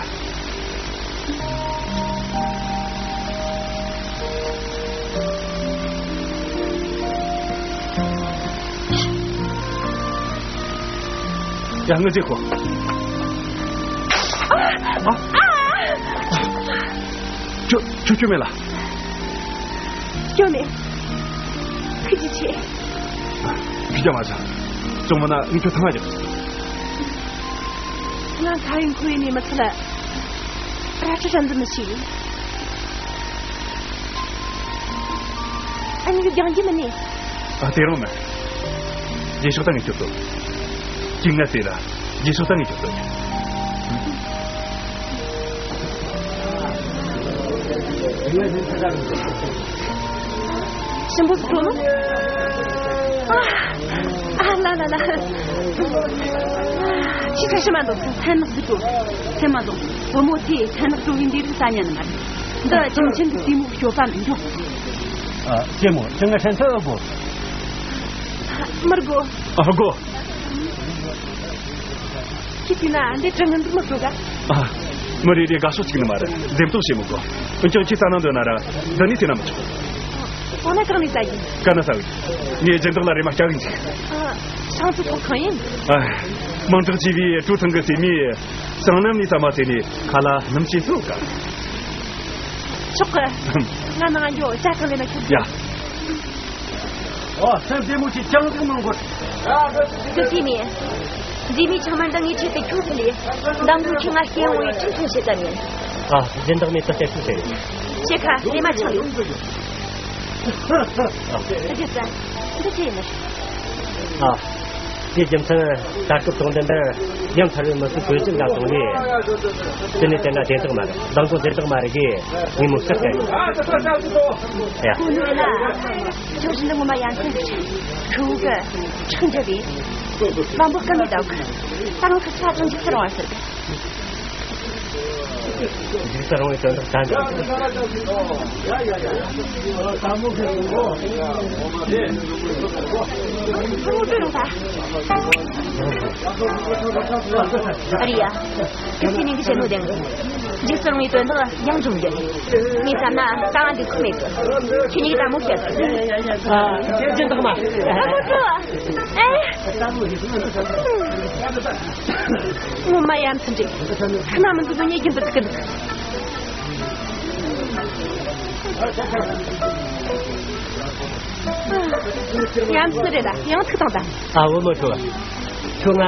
ཡ། ངས་བྱེད་ཁོ། ཨ། ཨ། ཁྱོད་ཁྱོད་སྐྱོན་མེད་ལ། སྐྱོན་མེད། ཁྱོད་ཀྱིས་བྱེད། ཁྱོད་ཀྱང་མ་བྱ། ཅུང་མིན་ན་ངས་ཁྱོད་ཐང་ང་རྒྱག་ང་ཁ་ཡིན་ཁོ་ཡིན་ནི་མི་ཚད་ལ། རལ་གྲི་རལ་འཛིན་མི་ཤེས། ཨ་ནི་རྒྱང་རྒྱུ་མིན་ནི། ཨ། དེ་རང་མིན། རྗེས་ཕྱོགས་ད་ངས་ཁྱོད་ཚོ། ཅི་ང་ཟེར་ར། རྗེས་ཕྱོགས་ད་ངས་ཁྱོད་ཚོ། ཞིམ་པོ་ཟིག་འགྲོ་ནོ། ཨ། ཨ་ལ་ལ་ལ། ཁྱི་ཁ་ཤི་མ་འདུག་ཚན་ནག་ཟིག་འགྲོ། ཚན་མ་འདུག་བུ་མོ་དེས་ཚན་ནག་འགྲོ་བའི་འདི་རིགས་ས་ཉན་ནི་མ་རེད། འདི་ཅུང་ཆེན་གྱི་སྲས་མོ་སྐྱོབ་པ་མི་འགྱོ། ཨ། སྲས་མོ། ཁྱེད་ང་ཧྲན་ཚ་ཨེ་དགོས། མི་དགོས། ཨ། དགོས། ཁྱི་དེ་ན་འདི་དྲི་ངན་འདུག་མི་དགོས་ག་ཨ། མི་རེ་རེ་དགའ་ཕྱོགས་གཅིག་ནི་མ་རེད། འདེམས་གཏོང་བྱེད་མི་དགོས། འོན་ཀྱང་ཁྱི་རྩ་ནང་འདོད་ན་ར། འདི་ནས་ཟས་ན་མི་ཆོག་འོ་ན་གང་ནས་ཟ་ཡིན། ག་ན་ཟ་གི། ངས་སྦྱིན་བདག་ལ་རེམ་མ་སྐྱེལ་གི་འཇུག་ཨ། ཤང་ཚུ་ཐོག་གང་ཡིན། ཨ། མིང་གྲགས་ཆེ་བའི་ཀྲུའུ་ཐང་གི་སྲས་མོས་ཟངས་སྣུམ་ནས་ཟ་མ་བཟས་ནས་ཁ་ལག་སྣུམ་ཞིག་བཟོ་ག་ཆོག་གི། ང་ནང་འགྱོ། ཇ་གང་ལས་ན་ཁྱོད། ཡ། ཨོ། སེམས་བདེ་མོ་ཞིག་ཅང་ཟིག་མང་པོ། ཀུ་ཤི་མི། འཛིན་མའི་ཆང་མར་འདང་ངའི་ཆེད་དུ་ཁྱོད་ཕུལ་ལས། འདང་དགོས་ཁྱི་ང་སྐྱེ་འོང་བའི་ཁྲིམས་མཐུན་བྱེད་ཀ་མིན། ཨ། སྦྱིན་བདག་མེད་དུ་སྐྱེལ་ཐུབ་ཟེར། ཞེ་ཁ་རེ་མ་ཆང་ཡོད། ཨ། ཨ་རྒྱུ་ས། འདི་ཅི་ཡིན་ནི། ཨ། ཅེས་རྒྱུ་མཚན་ད་སྐབས་དང་ལྡན་པར་ཡང་ཐར་བའི་མི་ཚོགས་བོད་བཞིན་ལ་དང་བས། དེ་ནས་དེ་འདྲ་བདེན་དག་མ་རེད། མདང་དགོང་བདེན་དག་མ་རེད་གི་ངས་མི་སྐད་བཤད་ཡ། ཁོ་ནི་ལ་ཇོ་བཞིན་ངོ་མ་ཡང་ཁྱོད་ཁུ་གི་ཁྲག་འཇལ་བའི་བམ་པོ་སྐམ་མེད་དག་ད་རང་ཁུ་ས་ཅང་འཇིགས་སུ་རུང་བ་ཟེར། འཇིགས་སུ་རུང་བའི་དོན་དག་ད་འདི། ཁོ་བོ་བྲོས་ཡོང་ད། ཨ་རི་ཡ། ཁྱེད་ཚོས་ནི་གི་བཤད་ནོ་བདེན་གི། འཇིགས་སུ་རུང་བའི་དོན་དག་ཡང་འབྱུང་རྒྱུ། ངས་བསམ་ན་ད་ང་འདི་ཁུག་མེད་གི། ཁྱེད་གཉིས་ཀྱིས་ད་མོ་བཤད་གི། ཨ། ཅི་འདུག་མ། ཨ་མོ་བྲོས། ཨེ། ངོ་མ་ཡ་མཚན་འདྲ། ཁྱིམ་ན་མི་འདུག་ནོ་ངས་རྒྱུན་དུ་ཐུག་གི་འདུག་ཡ་མཚན་རེད་ད། ཡང་ཐུག་དང་ད། ཨ། བུ་མོ་ཁྱོད། ཁྱོད་ང་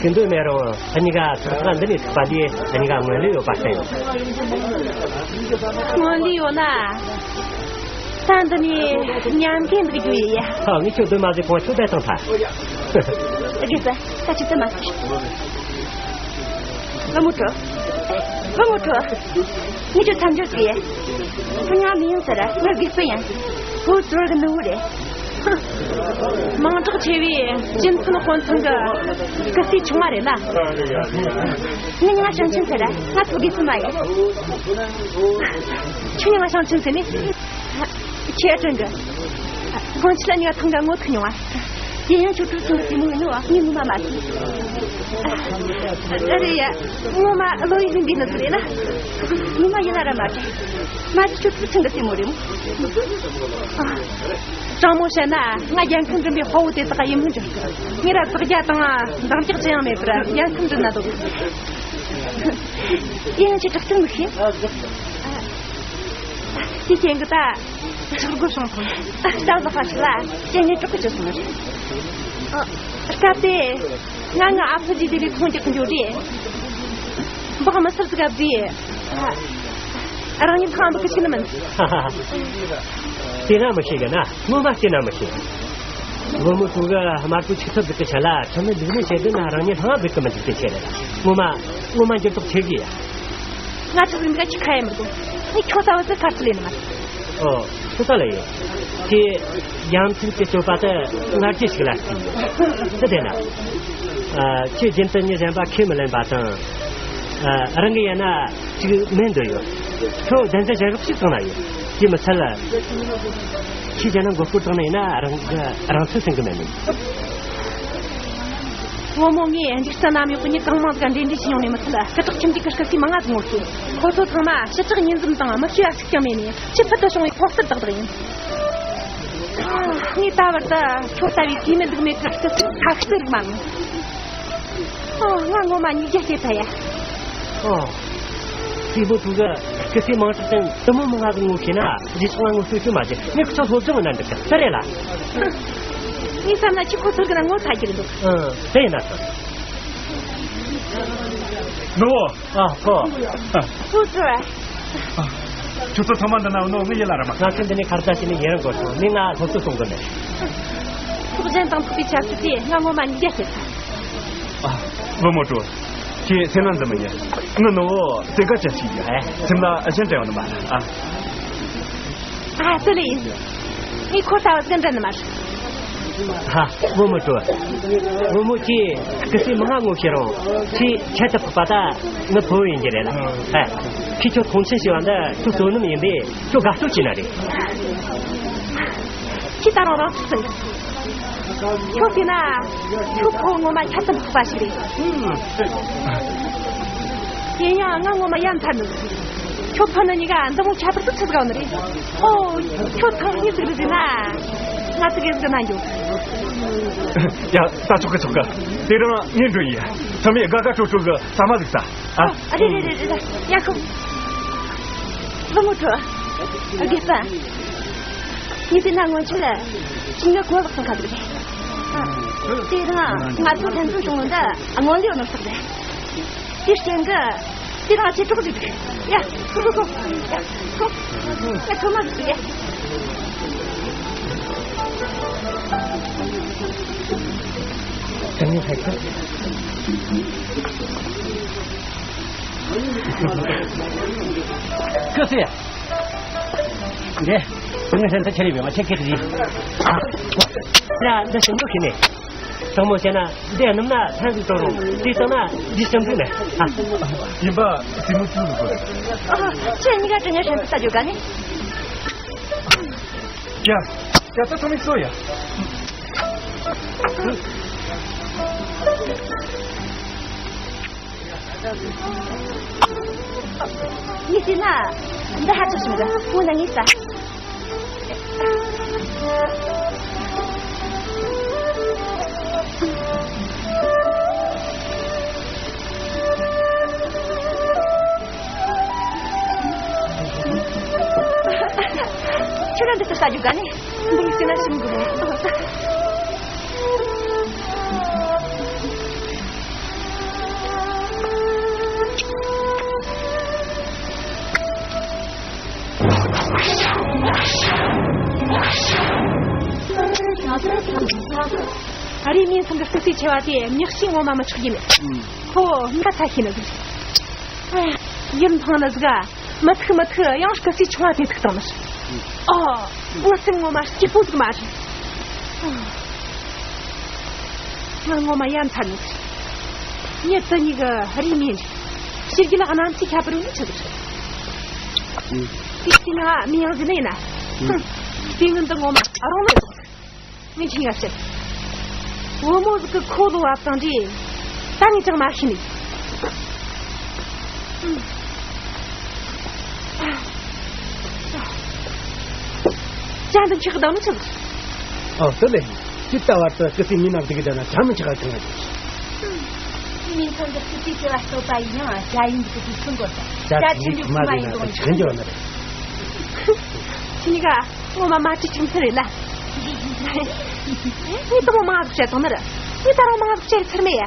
ཐུག་འདོད་མེད་རུང་ཨ་ནི་ག་ཐག་ཐག་འདི་ནས་ཐུག་པ་འདི་ཨ་ནི་ག་སྔོན་ལས་ཡོད་པ་བསྟན་ཡོད། སྔོན་ལས་ཡོད་ན། ད་འདི་ནས་ཉམས་མཁན་འདུག་རྒྱུ་ཡིན་ཡ། ཧ། ངས་ཁྱོད་སྡོད་མ་ཟེར་གོང་ཁྱོད་བསྡད་ཐང་ཐ། དགེ་རྩ། ད་ཅི་ཙམ་མ། བུ་མོ་བྲོས། བུ་མོ་བྲོས། ངས་ཁྱོད་མཚམས་སྦྱོར་བྱས། ཁྱོད་ང་མི་ཡིན་ཟེར། ང་དགེ་སྤུན་ཡིན། བུ་ཚོར་གི་ནུ་བོ་རེད། མིང་གྲགས་ཆེ་བའི་སྤྱི་མཚན་དཔོན་ཚང་གི་སྐུ་སྲས་ཆུང་མ་རེད་ལ། ངས་ང་ཞང་ཆེན་ཟེར། ང་ཚོ་དགེ་སྤུན་མ་ཡིན། ཁྱོད་ང་ཞང་ཆེན་ཟེར་ནི། ཁྱེད་དྲན་གི། སྔོན་ཆད་ལ་ཉི་མ་ཐང་ག་ངོ་ཐུག་མྱོང་བ། དེ་ཡང་ཁྱོད་ཀྲུའུ་ཆུང་གི་དེ་མོ་ཡིན་ནོ་ངས་ངོ་མ་མ་ཤེས། ཨ་རེད་ཡ། ངོ་མ་བློ་ཡིད་ལྷུན་པའི་ནི་ཟིག་རེད་ལ། ངོ་མ་ཡིད་ལ་ར་མ་དྲན། མ་གཞི་ཁྱོད་ཀྲུའུ་ཆུང་གི་དེ་མོ་རེད་མོ། ཨ། དྲང་མོ་བཤད་ན་ང་རྒྱལ་ཁམས་འགྲིམ་པའི་དཔའ་བོ་དེ་དག་ཡིན་མིན་འགྱུར་གི། ངས་ར་ཟག་རྒྱ་དང་འདང་རྒྱག་ཅི་ཡང་མེད་པར་རྒྱལ་ཁམས་འགྲིམ་ན་འདོད། དེ་ཡང་ཁྱེད་དྲག་ཏུ་མི་ཤེས། དེ་རྐྱེན་གྱིས་ད། ཆག་སྒོ་སོང་ཐོན། ད་ལྟ་ལ་ཧ་ཤི་ལ་རྐྱེན་ངན་དྲག་གི་བྱོས་སོང་ནི་རེད། ཨ། སྐབས་དེ། ང་ང་ཨ་ཕ་ཇི་དེ་ལས་ཁོང་རྒྱག་གི་འགྱོ་རེད། འབག་མི་སུབ་ཟིག་ག་བརྫིས། ཨ། རང་ཉིད་ཁང་འབག་གི་ཆི་ནི་མིན། དེ་ན་མི་ཤེས་གི་ན་ངོ་མ་དེ་ན་མི་ཤེས། བུ་མོ་ཕྲུ་གུ་དམར་པོའི་ཆིག་ཐུབ་ཟིག་གི་ཆ་ལ་ཁྲིམས་མེད་ལུགས་མེད་བྱེད་དུས་ན་རང་ཉིད་སྣང་བ་འབུད་གི་མི་འཇུག་དེ་ཆེ་རེད། ངོ་མ། ངོ་མ་འགྱུར་ལྡོག་ཆེ་གི་ཡ། ང་ཚོ་རིམ་པ་ཅིག་ཁ་ཡ་མི་དགོས། ངས་ཁྱོད་ལྟ་བུ་ཚོ་ཁ་ཚུར་ལེན་མ། ཨོ། ཁྱོད་ལྟ་ལ་ཡོད། དེ་ཡང་ཚིག་དེ་སྤྱོད་པ་དེ་ང་རྒྱལ་ཞིག་ལ་བརྩིས་ཡོད། དེ་བདེན་ན། ཨ། ཁྱེད་རྒྱུན་དུ་མྱི་གཞན་པ་ཁས་མི་ལེན་པ་དང་། ཨ། རང་གི་ཡིན་ན་ཅིག་མེད་འདོད་ཡོད། ཁྱོད་གདན་ས་གཞན་རོགས་ཤིག་བཙོང་ན་ཡོད། དེ་མི་ཚད་ལ། ཁྱེད་ཀྱི་ནང་མགོ་སྐོར་བཏང་ནས་ཡིན་ན་རང་གི་རང་ཚོད་ཟིན་གི་མེད་མིན། བུ་མོ་ངས་འཇིགས་སྐྲག་ནམ་ཡོད་པའི་མྱི་གང་མང་ཟིག་འབྲེལ་འདྲིས་བྱས་མྱོང་ནས་མི་ཚད། སྐུ་དྲག་ཁྱིམ་གྱི་སྐུ་སྐུ་སྲས་མང་ང་ཟིག་ངོ་ཤེས། ཁོ་ཚོ་ཚང་མ་ཞི་དྲག་ཉེས་འཛུམ་དང་མི་ཤེས་ཡ་ཟིག་ཀྱང་མེད་ནས་ཆེས་ཕུལ་དུ་བྱུང་བའི་ཕོ་གསར་དག་དག་ཡིན། ངས་ད་བར་དུ་ཁྱོད་ལྟ་བུའི་དུས་མེད་ལྡུག་མེད་ཀྱི་སྐུ་སྲས་ཁ་ཤས་རིག་མ་མྱོང་། ཨོ། ང་ངོ་མ་ཉིས་བརྒྱ་སྐྱེས་ཐལ་ཡ། ཨོ། སྲས་པོ་ཕྲུ་གུ་སྐུ་སྲས་མང་དྲགས་དང་དུ་མོ་མང་ང་གི་ངོ་ཤེས་ན་རྗེས་ཕྱོགས་ང་ངོ་ཤེས་རྒྱུ་མ་རེད། ངས་ཁྱོད་སློབ་སྦྱོང་གནང་འདུག་གི་ས་རེད་ལ། ངས་བསམ་ན་ཁྱོད་ཁོ་ཚོར་གི་ན་ངོ་ཚ་རྒྱུ་རེད་འདུག་ཨང་། དེ་ཡིན་ན་ཐང་། ནོ། ཨ་ཁོ། ཨ། ཁོ་ཚོར། ཨ། ཁྱོད་ཚོ་ཚང་མ་འདི་ན་ནོ་ངའི་ཡིད་ལ་ར་མ། ང་ཚོ་འདི་ནས་ཁར་ད་ཕྱིན་ནས་ཡིན་རང་དགོས་སོང་། ངས་ང་སློབ་གསོ་གཏོང་གི་མེད། ཚོགས་ཞན་དང་ཐུག་པའི་ཆབ་སྲིད་དེ་ང་ངོ་མ་ཉིས་བརྒྱ་ཤེས་ཚར། ཨ། བུ་མོ་ཀྲུའུ། ཁྱེད་སེམས་ནང་འཛིན་མི་ཉན། ངི་ནུ་བོ་དེ་ག་ཅན་ཞིག་ཡོད། སེམས་ལ་གཞན་དྲན་ཡོང་ནི་མ་རེད། ཨ། ཨ། དེ་ལས་ཡིན། ངས་ཁོ་ལྟ་བུ་ཟིག་འདྲ་ནི་མ་རེད། ཧ། བུ་མོ་ཀྲུའུ། བུ་མོ་ཁྱེད་སྐུ་སྲས་མི་ང་ངོ་ཤེས་རུང་ཁྱེད་ཁྱད་དུ་འཕགས་པ་ད་ངི་ཕུ་བོ་ཡིན་གྱི་རེད་ལ། ཨ། ཁྱེད་ཁྱོད་མཐོང་ཆེན་བྱས་པ་འདི་ཁྱོད་བསོད་ནམས་ཡིན་པས། ཁྱོད་དགའ་སྤྲོ་བྱས་ན་རེད། ཁྱེད་ད་རུང་རང་ཚུགས་ཟིན། ཁྱོད་བལྟས་ན་ཁྱོད་ཕུ་བོ་ངོ་མ་ཁྱད་དུ་འཕགས་པ་ཞིག་རེད། ཡིན་ཡང་ང་ངོ་མ་ཡ་མཚར་འདུག་ཁྱོད་ཕུ་ནུ་གཉིས་ཀ་འདི་མོ་ཁྱད་པར་དུ་ཆི་ཟིག་ཡོད་ནི་རེད། ཨོ། ཁྱོད་ཐང་གཉིས་ཟིག་རེད་ཟེར་ན་ང་ཙི་གེ་ཟིག་ན་འགྱོ། ཡ། ད་ཆོག་གི་ཆོག་གི། དེ་རིང་ངས་འགྲོ་ཡིན། ཚང་མས་དགའ་དགའ་སྤྲོ་སྤྲོ་གི་ཟ་མ་ཟིག་ཟ། ཨ། ཨ། རེད་རེད་རེད་རེད། ཡ་ཁོ། བུ་མོ་ཀྲུའུ། དགེ་སྤུན། ངས་བལྟས་ན་སྔོན་ཆད་ལ་ཅིག་ནི་གོ་ལག་ཚང་ཁ་ཟིག་རེད། ཨ། དེ་རིང་ང་ཚོ་ལྷན་འཛོམས་བྱུང་ནོ་འདི་སྔོན་ལས་ནོར་ཐག་རེད། དེ་རྐྱེན་གྱིས་དེ་རིང་ཆེ་གྲོགས་ཟིག་རེད། ཡ། ཁོ་ཁོ་ཁོ། ཡ། ཁོ་ཁོ། ཡ། ཐོག་མ་ཟིག་རེད། དེ་ནས་ཕེབས་ཐུབ། སྐུ་སྲས། འདི་ངའི་སེམས་ཐག་ཆད་ཡོད་པས་མ་ཆད་ཁེག་གི་རེད། ཨ། ཡ་འདི་ཞིམ་འདུག་གི་ནས། དྲང་མོ་བཤད་ན་འདི་སྣུམ་ན་ཚན་ཟིག་གཏོང་རུང་དེ་བཏང་ན་འདི་ཞིམ་འདུག་ནས། ཨ། ཡིན་པ་སྲིང་མོ་ཚུལ་དགོས། ཨ། ཁྱེད་གཉིས་ཀ་དྲི་ངན་ཧྲན་ཏུ་ལྟ་རྒྱུ་ག་ནས། ཡ། ཡ་ད་ཚང་མས་གསོ་ཡ། ངས་བལྟས་ན་འདི་ཧ་ཅང་ཞིམ་གི། འོ་ན་ངས་ཟ། ཁྱོད་རང་འདི་ལྟར་ཟ་རྒྱུ་ག་ནས། འདི་ཟ་ན་ཞིམ་གི་མོ། ཨ་རིའི་མིང་ཚང་གི་སྐུ་སྲས་ཆེ་བ་དེ་མྱག་ཤིང་ངོ་མ་མི་ཆགས་རྒྱུ་མེད། ཁོ་མ་ཚ་ཤེས་ནི་ཟིག། ཨ། ཡིད་འཕངས་ནི་ཟིག་ག། མི་ཐུག་མི་ཐུག་ཡང་སྐུ་སྲས་ཆུང་བ་དེ་ཐུག་བཏང་ནི། ཨོ། ངའི་སེམས་ངོ་མ་སྐྱིད་པོ་ཟིག་མ་རེད། ང་ངོ་མ་ཡ་མཚན་ནི་ཟིག། ངེད་དེ་གཉིས་ཀྱི་རིགས་མིན། ཕྱི་རྒྱལ་གནམ་སའི་ཁྱད་པར་ཡོད་ནི་ཆི་ཟིག་རེད། དེ་དེ་ང་མི་ཡང་ཟིན་ནི་ཡིན་ན། ཧུམ། དེ་ངན་འདི་ངོ་མ་རང་ལ་ཟོག་ཟིག། ངས་ཁྱེད་ཡར་བཤད། བུ་མོ་ཟིག་གི་ཁོ་ལོ་བབ་དང་འདྲེས། ད་ངས་ཅང་མ་ཤེས་ནས། ཅང་འདི་ཆགས་གདང་མི་ཆགས། ཨོ་དེ་ལས་ཅི་ལྟ་བར་དུ་སྐུ་སྲས་མི་ནག་འདི་གི་དང་ན་ཅང་མི་ཆགས་གང་ཡང་། མི་ཚང་གི་སྐུ་སྲས་ཆེ་བ་སྟོད་པ་ཡིན་ཡང་རྒྱ་ཡིན་འདུག་གི་དུས་ཚོད་འགོར་ད་རྒྱ་ཆེན་པོའི་ཁུག་མ་ཡིན་དོ་ཆགས་འགྱོ་ནི་རེད། ཁྱེད་གཉིས་ཀ་ངོ་མ་མ་བྲིས་ཅིག་ཚར་རེད་ལ། ངས་དེ་མོ་མང་ཟིག་བཤད་དང་ནི་ར། ངས་ད་རུང་མང་ཟིག་བཤད་ཚར་མེད་ཡ།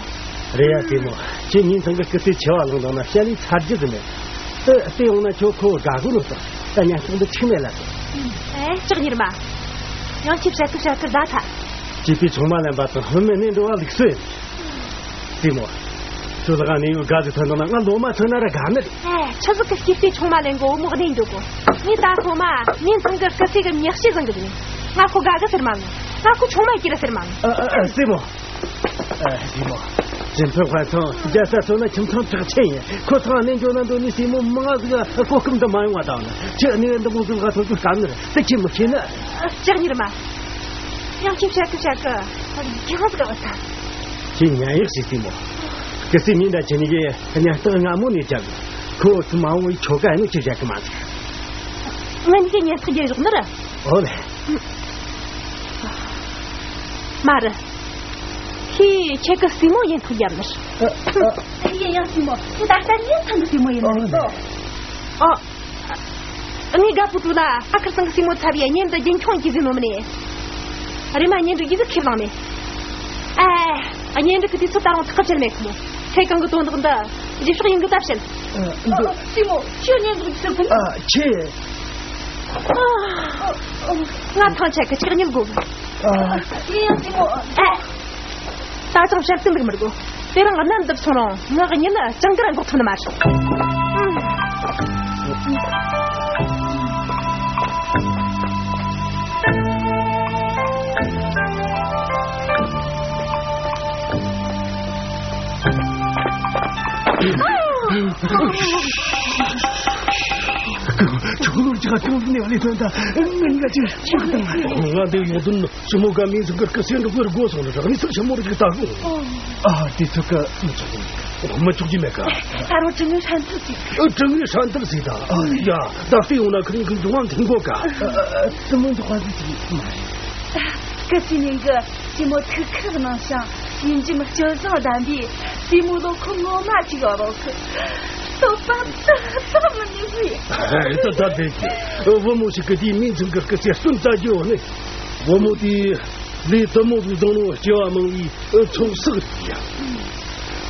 རེད་ཡ་སྲས་མོ། ཁྱེད་ཉིན་ཚང་གི་སྐུ་ཚེ་ཆེ་བ་ལོངས་དང་ན་བཤད་ལས་ཚར་རྒྱུ་ཟིག་མེད། དེ་ལྟས་ཡོང་ན་ཁྱོད་ཁོ་དགའ་གོ་ནོ་ཟིག། ད་ཉན་སྟངས་འདི་ཆི་མེད་ལ་ཟིག། ཨེ་ལྕགས་གཉེར་མ། ཡང་ཁྱེད་བཤད་གི་བཤད་གི་ཟླ་ཐ། ཅི་པའི་ཆུང་མ་ལེན་པ་དང་བུད་མེད་གནས་འགྲོ་བ་ལུགས་སྲོལ་ཡིན། སྲས་མོ། ཁྱོད་ལ་ག་ནས་ཡོད་དགའ་ཟིག་ཐོན་དང་ན་ང་ལོ་མ་ཐོན་ན་ར་དགའ་ནི་རེད། ཨེ། ཆི་ཟིག་གི་སྐྱིད་པའི་ཆུང་མ་ལེན་གོ་མོ་གནས་འགྲོ་གོ། ངས་ད་སོ་མ་ཉིན་ཚང་གི་སྐུ་སྲས་གི་མྱག་ཤེས་བཟང་གི་ཟིག། ང་ཁོ་དགའ་གི་ཟེར་མ་ངུ། ང་ཁོ་ཆུང་མ་སྐྱིད་ལ་ཟེར་མ་ངུ། ཨ་ཨ་ཨ་སྲས་མོ། ཨ་སྲས་མོ། ཅིན་ཕེ་ཧོན་ཚང་རྒྱལ་ས་སོ་ན་ཁྱིམ་ཚང་གྲགས་ཆེན་ཡིན། ཁོ་ཚང་གནས་འགྱོ་ན་འདོད་ནི་སྲས་མོ་མང་ཟིག་གོ་སྐབས་འདི་མ་ཡོང་བ་དང་ན། ཁྱེད་གནས་འདི་མོ་ཟིག་ལ་ཐོན་གི་དཀའ་ནི་རེད། དེ་ཁྱེད་མི་ཤེས་ནི། ལྕགས་གཉེར་མ། ཡང་ཁྱེད་བཤད་གི་བཤད་གི། ཡང་ཟིག་ག་བ་ས། ཁྱེད་ཉན་ཡག་ཞིག་སྲས་མོ། སྐུ་སྲས་མི་འདྲ་ཁྱེད་གཉིས་ཀྱི་སྙན་ཐག་སྔ་མོ་ནས་རྒྱབ། ཁོ་ཚོ་མ་འོངས་པའི་ཁྱོ་ག་ཡིན་ནོ་ཁྱེད་བཤད་གི་མ་ཟིག། ང་གཉིས་ཀྱི་སྙན་ཐག་རྒྱབ་བཞག་ནི་ར། ཨོ་ལེ། མ་རེད། ཁྱེད་ཁྱེད་ཀྱི་སྲས་མོ་སྙན་ཐག་རྒྱབ་ནི་ར། ཨ་ཨ། ཡ་ཡ་སྲས་མོ། ཁྱེད་ད་ལྟ་ཉིན་ཚང་གི་སྲས་མོ་ཡིན་ནི་རེད་དོ། ཨོ། ངའི་དགའ་པོ་ཏུ་ལ་ཨ་ཁུ་ཚང་གི་སྲས་མོ་ཚབ་ཡ་གཉེན་དུ་རྒྱུན་འཁྱོངས་ཀྱི་ཟིན་ནོ་མིན་ནས། རེ་མ་གཉེན་དུ་ཡི་ཟིག་ཁེབས་ལང་མེད། ཨ། གཉེན་སྒྲིག་གི་དུས་ཚོད་ད་རུང་ཐག་གཅོད་མེད་ཁོ་མོ། ཁྱེད་གང་གི་དོན་དག་འདི་རྗེས་ཕྱོགས་ཡིན་གི་ད་བཤད། ཨ། འདི། སྲས་མོ་ཁྱོད་གཉེན་སྒྲིག་གི་ཟིག་ཁོ་མོ། ཨ། ཁྱེད། ང་ཐང་ཆད་གི་ཆག་ཉིན་དགོས། ཨ། ཡིན་ཡང་སྲས་མོ། ཨ། ད་ཅང་བཤད་ཀྱི་འདུག་མི་དགོས། དེ་རིང་གནམ་འདི་སོང་རུང་ང་གཉིས་ལ་ཅང་གི་ར་འགོག་ཐུབ་ནི་མ་རེད། ཁྱོད་ལོར་ཅག་གང་ནས་ལས་ཐོན་ད་ངན་ག་ཅིག་ཅིག་དང་། ང་འདི་ཡོང་དོན་ནི་ཞི་མོ་ག་མིང་ཚང་གི་སྐུ་སྲས་འགྲོ་བར་དགོས་སོང་ལ་རག་ནི་ཚུར་ཞི་མོ་རིག་ད་གོ། ཨ། དེ་ཚོ་ག་མི་ཆོག་གི་མི་ཆོག་གི་མེད་ག། ད་རུང་དྲི་ངན་ཧྲན་ཐུབ་ཅིག། ཨ། དྲི་ངན་ཧྲན་ཐུབ་ཟིག་ད། ཡ། ད་ལྟ་ཡོང་ན་ཁི་རིང་ཁི་འབྱུང་བ་འཐེན་དགོས་ག། ཨ། ཨ། དེ་མོ་འདུག་པ་ཟིག་ཅིག་མ་རེད། སྐུ་སྲས་ཉིན་གི་ཞི་མོ་ཐུགས་ཁག་གནང་ཞིང་ཡིན་གྱི་མི་སྤྱོད་བཟང་ལྡན་པའི་སྲས་མོ་ལོ་ཁོ་ངོ་མ་ཅིག་ཡོད་རོགས་ཁུ། སྟོབས་པ་ཏག་ཏག་མི་ནུས་ཟིག། ཨེ། ད་ད་བདེ་གི། བུ་མོ་ཞིག་གི་དེའི་མིང་ཚང་གི་སྐུ་སྲས་སུན་ཙ་རྒྱུ་ཡོད་ནི། བུ་མོ་དེའི་ལས་དུ་མོ་ཟིག་བཟང་ནོ་སྐྱེ་བ་མང་བའི་ཚོགས་བསགས་རེད་ཡ།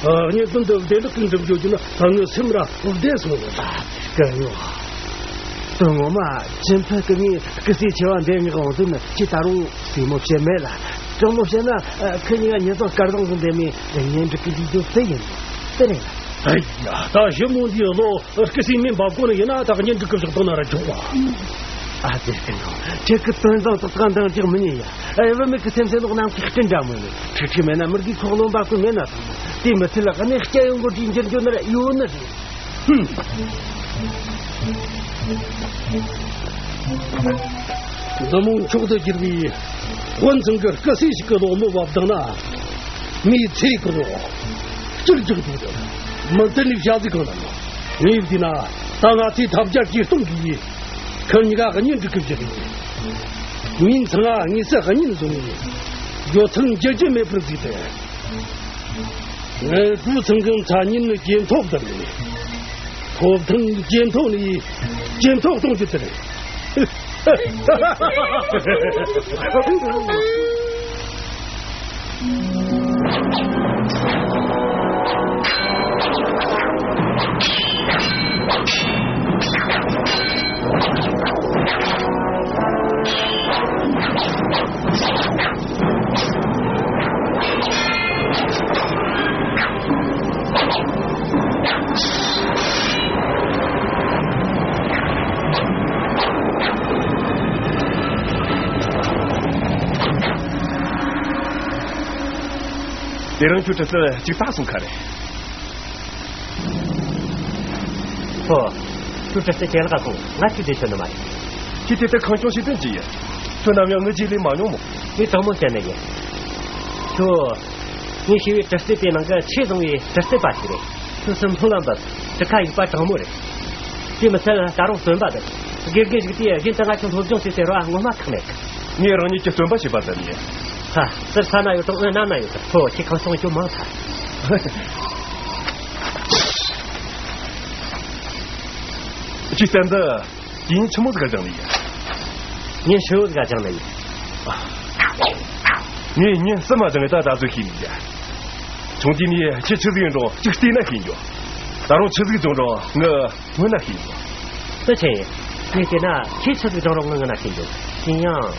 ཨ། གཉེན་དོན་དུ་བདེ་ལེགས་ཀྱི་འགྲུབ་འགྱོ་རྒྱུ་ན་ད་ངའི་སེམས་ར་བདེ་སོང་ལ། ད་སྐུ་ངོ་། དོན་ངོ་མ་ཅིན་ཕེ་སྐུ་ངའི་སྐུ་སྲས་ཆེ་བ་འདས་ངེས་འོང་དུས་ནི་ཁྱེད་ད་རུང་སྲས་མོ་བྱེད་མེད་ལ། དྲང་མོ་བཤད་ན། ཨ། ཁོ་གཉིས་ཀ་ཉེ་ཚང་དཀར་གཙང་གི་འདེམས་མི་གཉེན་སྒྲིག་གི་འཇུག་རྒྱུ་དེ་ཡིན། དེ་རེད། ཨ་ཡ། ད་ཞི་མོ་འདིའི་བློ་སྐུ་སྲས་མིན་པ་གོ་ནི་ཡིན་ན། ད་གཉེན་སྒྲིག་གི་བཞག་བཏང་ན་ར་ཆོག་པ། ཨ་ཙི། ཁྱེད་ཀྱི་དོན་བཟང་ཏག་ཏག་འདང་རྒྱག་མི་ཉན་ཡ། ཨ། བུད་མེད་ཀྱི་སེམས་སེམས་ལོག་ནམ་མཁའི་སྤྲིན་འདྲ་མོ་ནི། ཁྲིག་ཁྲི་མེད་ན་མི་དགེའི་ཁོག་རློན་པ་ཀུན་མེད་ན་ཐང་། དེ་མི་ཚད་ལ་གནས་སྐྱ་ཡོང་གི་དྲིན་འཇལ་རྒྱུ་ནི་ར་ཡོད་ནི་རེད། ཧུམ། འདི་མོ་མཆོག་ཏུ་གྱུར་པའི་དཔོན་ཚང་གི་སྐུ་སྲས་ཤིག་གི་སློང་མོ་བབས་བཏང་ན། མིའི་ཚེ་གང་བོ་སྐྱུར་རྒྱག་འདུག་སྟེ། མི་མཐུན་ནི་བྱ་ཟིག་གང་ན། ངས་བལྟས་ན་ད་ང་ཚོས་ཐབས་བརྒྱ་ཇུས་སྟོང་གིས་ཁོ་གཉིས་ཀ་གཉེན་སྒྲིག་གི་བཞག་ཡིན། མིའི་ཚང་ང་དངོས་སུ་གཉེན་བཟུང་ནས་ཡོ་ཐང་འགྱུར་རྒྱུ་མེད་པར་བཟོས་ཏེ། ངའི་བུ་ཚང་གི་མཚན་སྙན་ཇེ་མཐོར་བཏང་ནས། ཐོབ་ཐང་ཇེ་མཐོ་ནས་ཇེ་མཐོར་གཏོང་རྒྱུ་དེ་རེད། དེ་རིང་ཁྱོད་གྲི་རྩལ་ཅིག་དག་སོང་ཁ་རེད། ཧོ། ཁྱོད་གྲི་རྩལ་ཇེ་ལེགས་སོང་། ང་ཁྱོད་བདེ་ཆོག་ནི་མ་རེད། ཁྱོད་དེ་ལྟར་ཁེངས་སྐྱུང་བྱེད་དོན་ཅི་ཡིན། ཁྱོད་ནམ་ཡང་ངའི་རྗེས་ལས་མ་མྱོང་མོད། ངས་དྲང་མོ་བཤད་ནི་ཡིན། ཁྱོད། ངས་ཤེས་པའི་གྲི་རྩལ་པའི་ནང་གི་ཆེས་བཟང་བའི་གྲི་རྩལ་པ་ཞིག་རེད། ཁྱོད་སུམ་ལྷུང་ལ་འབབ། གྲི་ཁ་ཡིག་པ་དྲང་མོ་རེད། དེ་མི་ཚད་ད་རུང་བརྩོན་པ་འདུག། དགེ་རྒན་ཞིག་དེས་རྒྱུན་དུ་ང་ཁྱོད་སློབ་སྦྱོང་བྱེད་ཟེར་བ་ངོ་མ་ཁག་མེད། ངས་རང་ཉིད་ཀྱི་བརྩོན་པ་བྱས་པ་ཙམ་ཡིན། ཧ། ཟུར་ས་ན་ཡོད་དང་། འོད་གནམ་ན་ཡོད་དང་། ཁོ་ཁྱེད་ཁང་སོང་རྒྱུ་མང་ཐལ། ཅི་ལྟར་འདི། དུས་ཡུན་ཆི་མོ་ཟིག་ག་སྦྱངས་ནི་ཡིན། ཉིན་ཧྲིལ་བོ་ཟིག་ག་སྦྱངས་ནི་ཡིན། ངས་ཉིན་གསུམ་མ་སྦྱངས་ནས་ད་ད་གཟོད་ཤེས་ནི་ཡིན། ཆུང་དུས་ནས་ཁྱེད་ཆི་ཟིག་ཡིན་རུང་གཅིག་བལྟས་ན་ཤེས་འགྱོ། ད་རུང་ཆི་ཟིག་སྦྱངས་རུང་ངས་སྔོན་ན་ཤེས་འགྱོ། དེ་ཆི་ཡིན། ངས་བལྟས་ན་ཁྱེད་ཆི་ཟིག་སྦྱངས་རུང་ངས་སྔོན་ན་ཤེས་འགྱོ། ཡིན་ཡང་།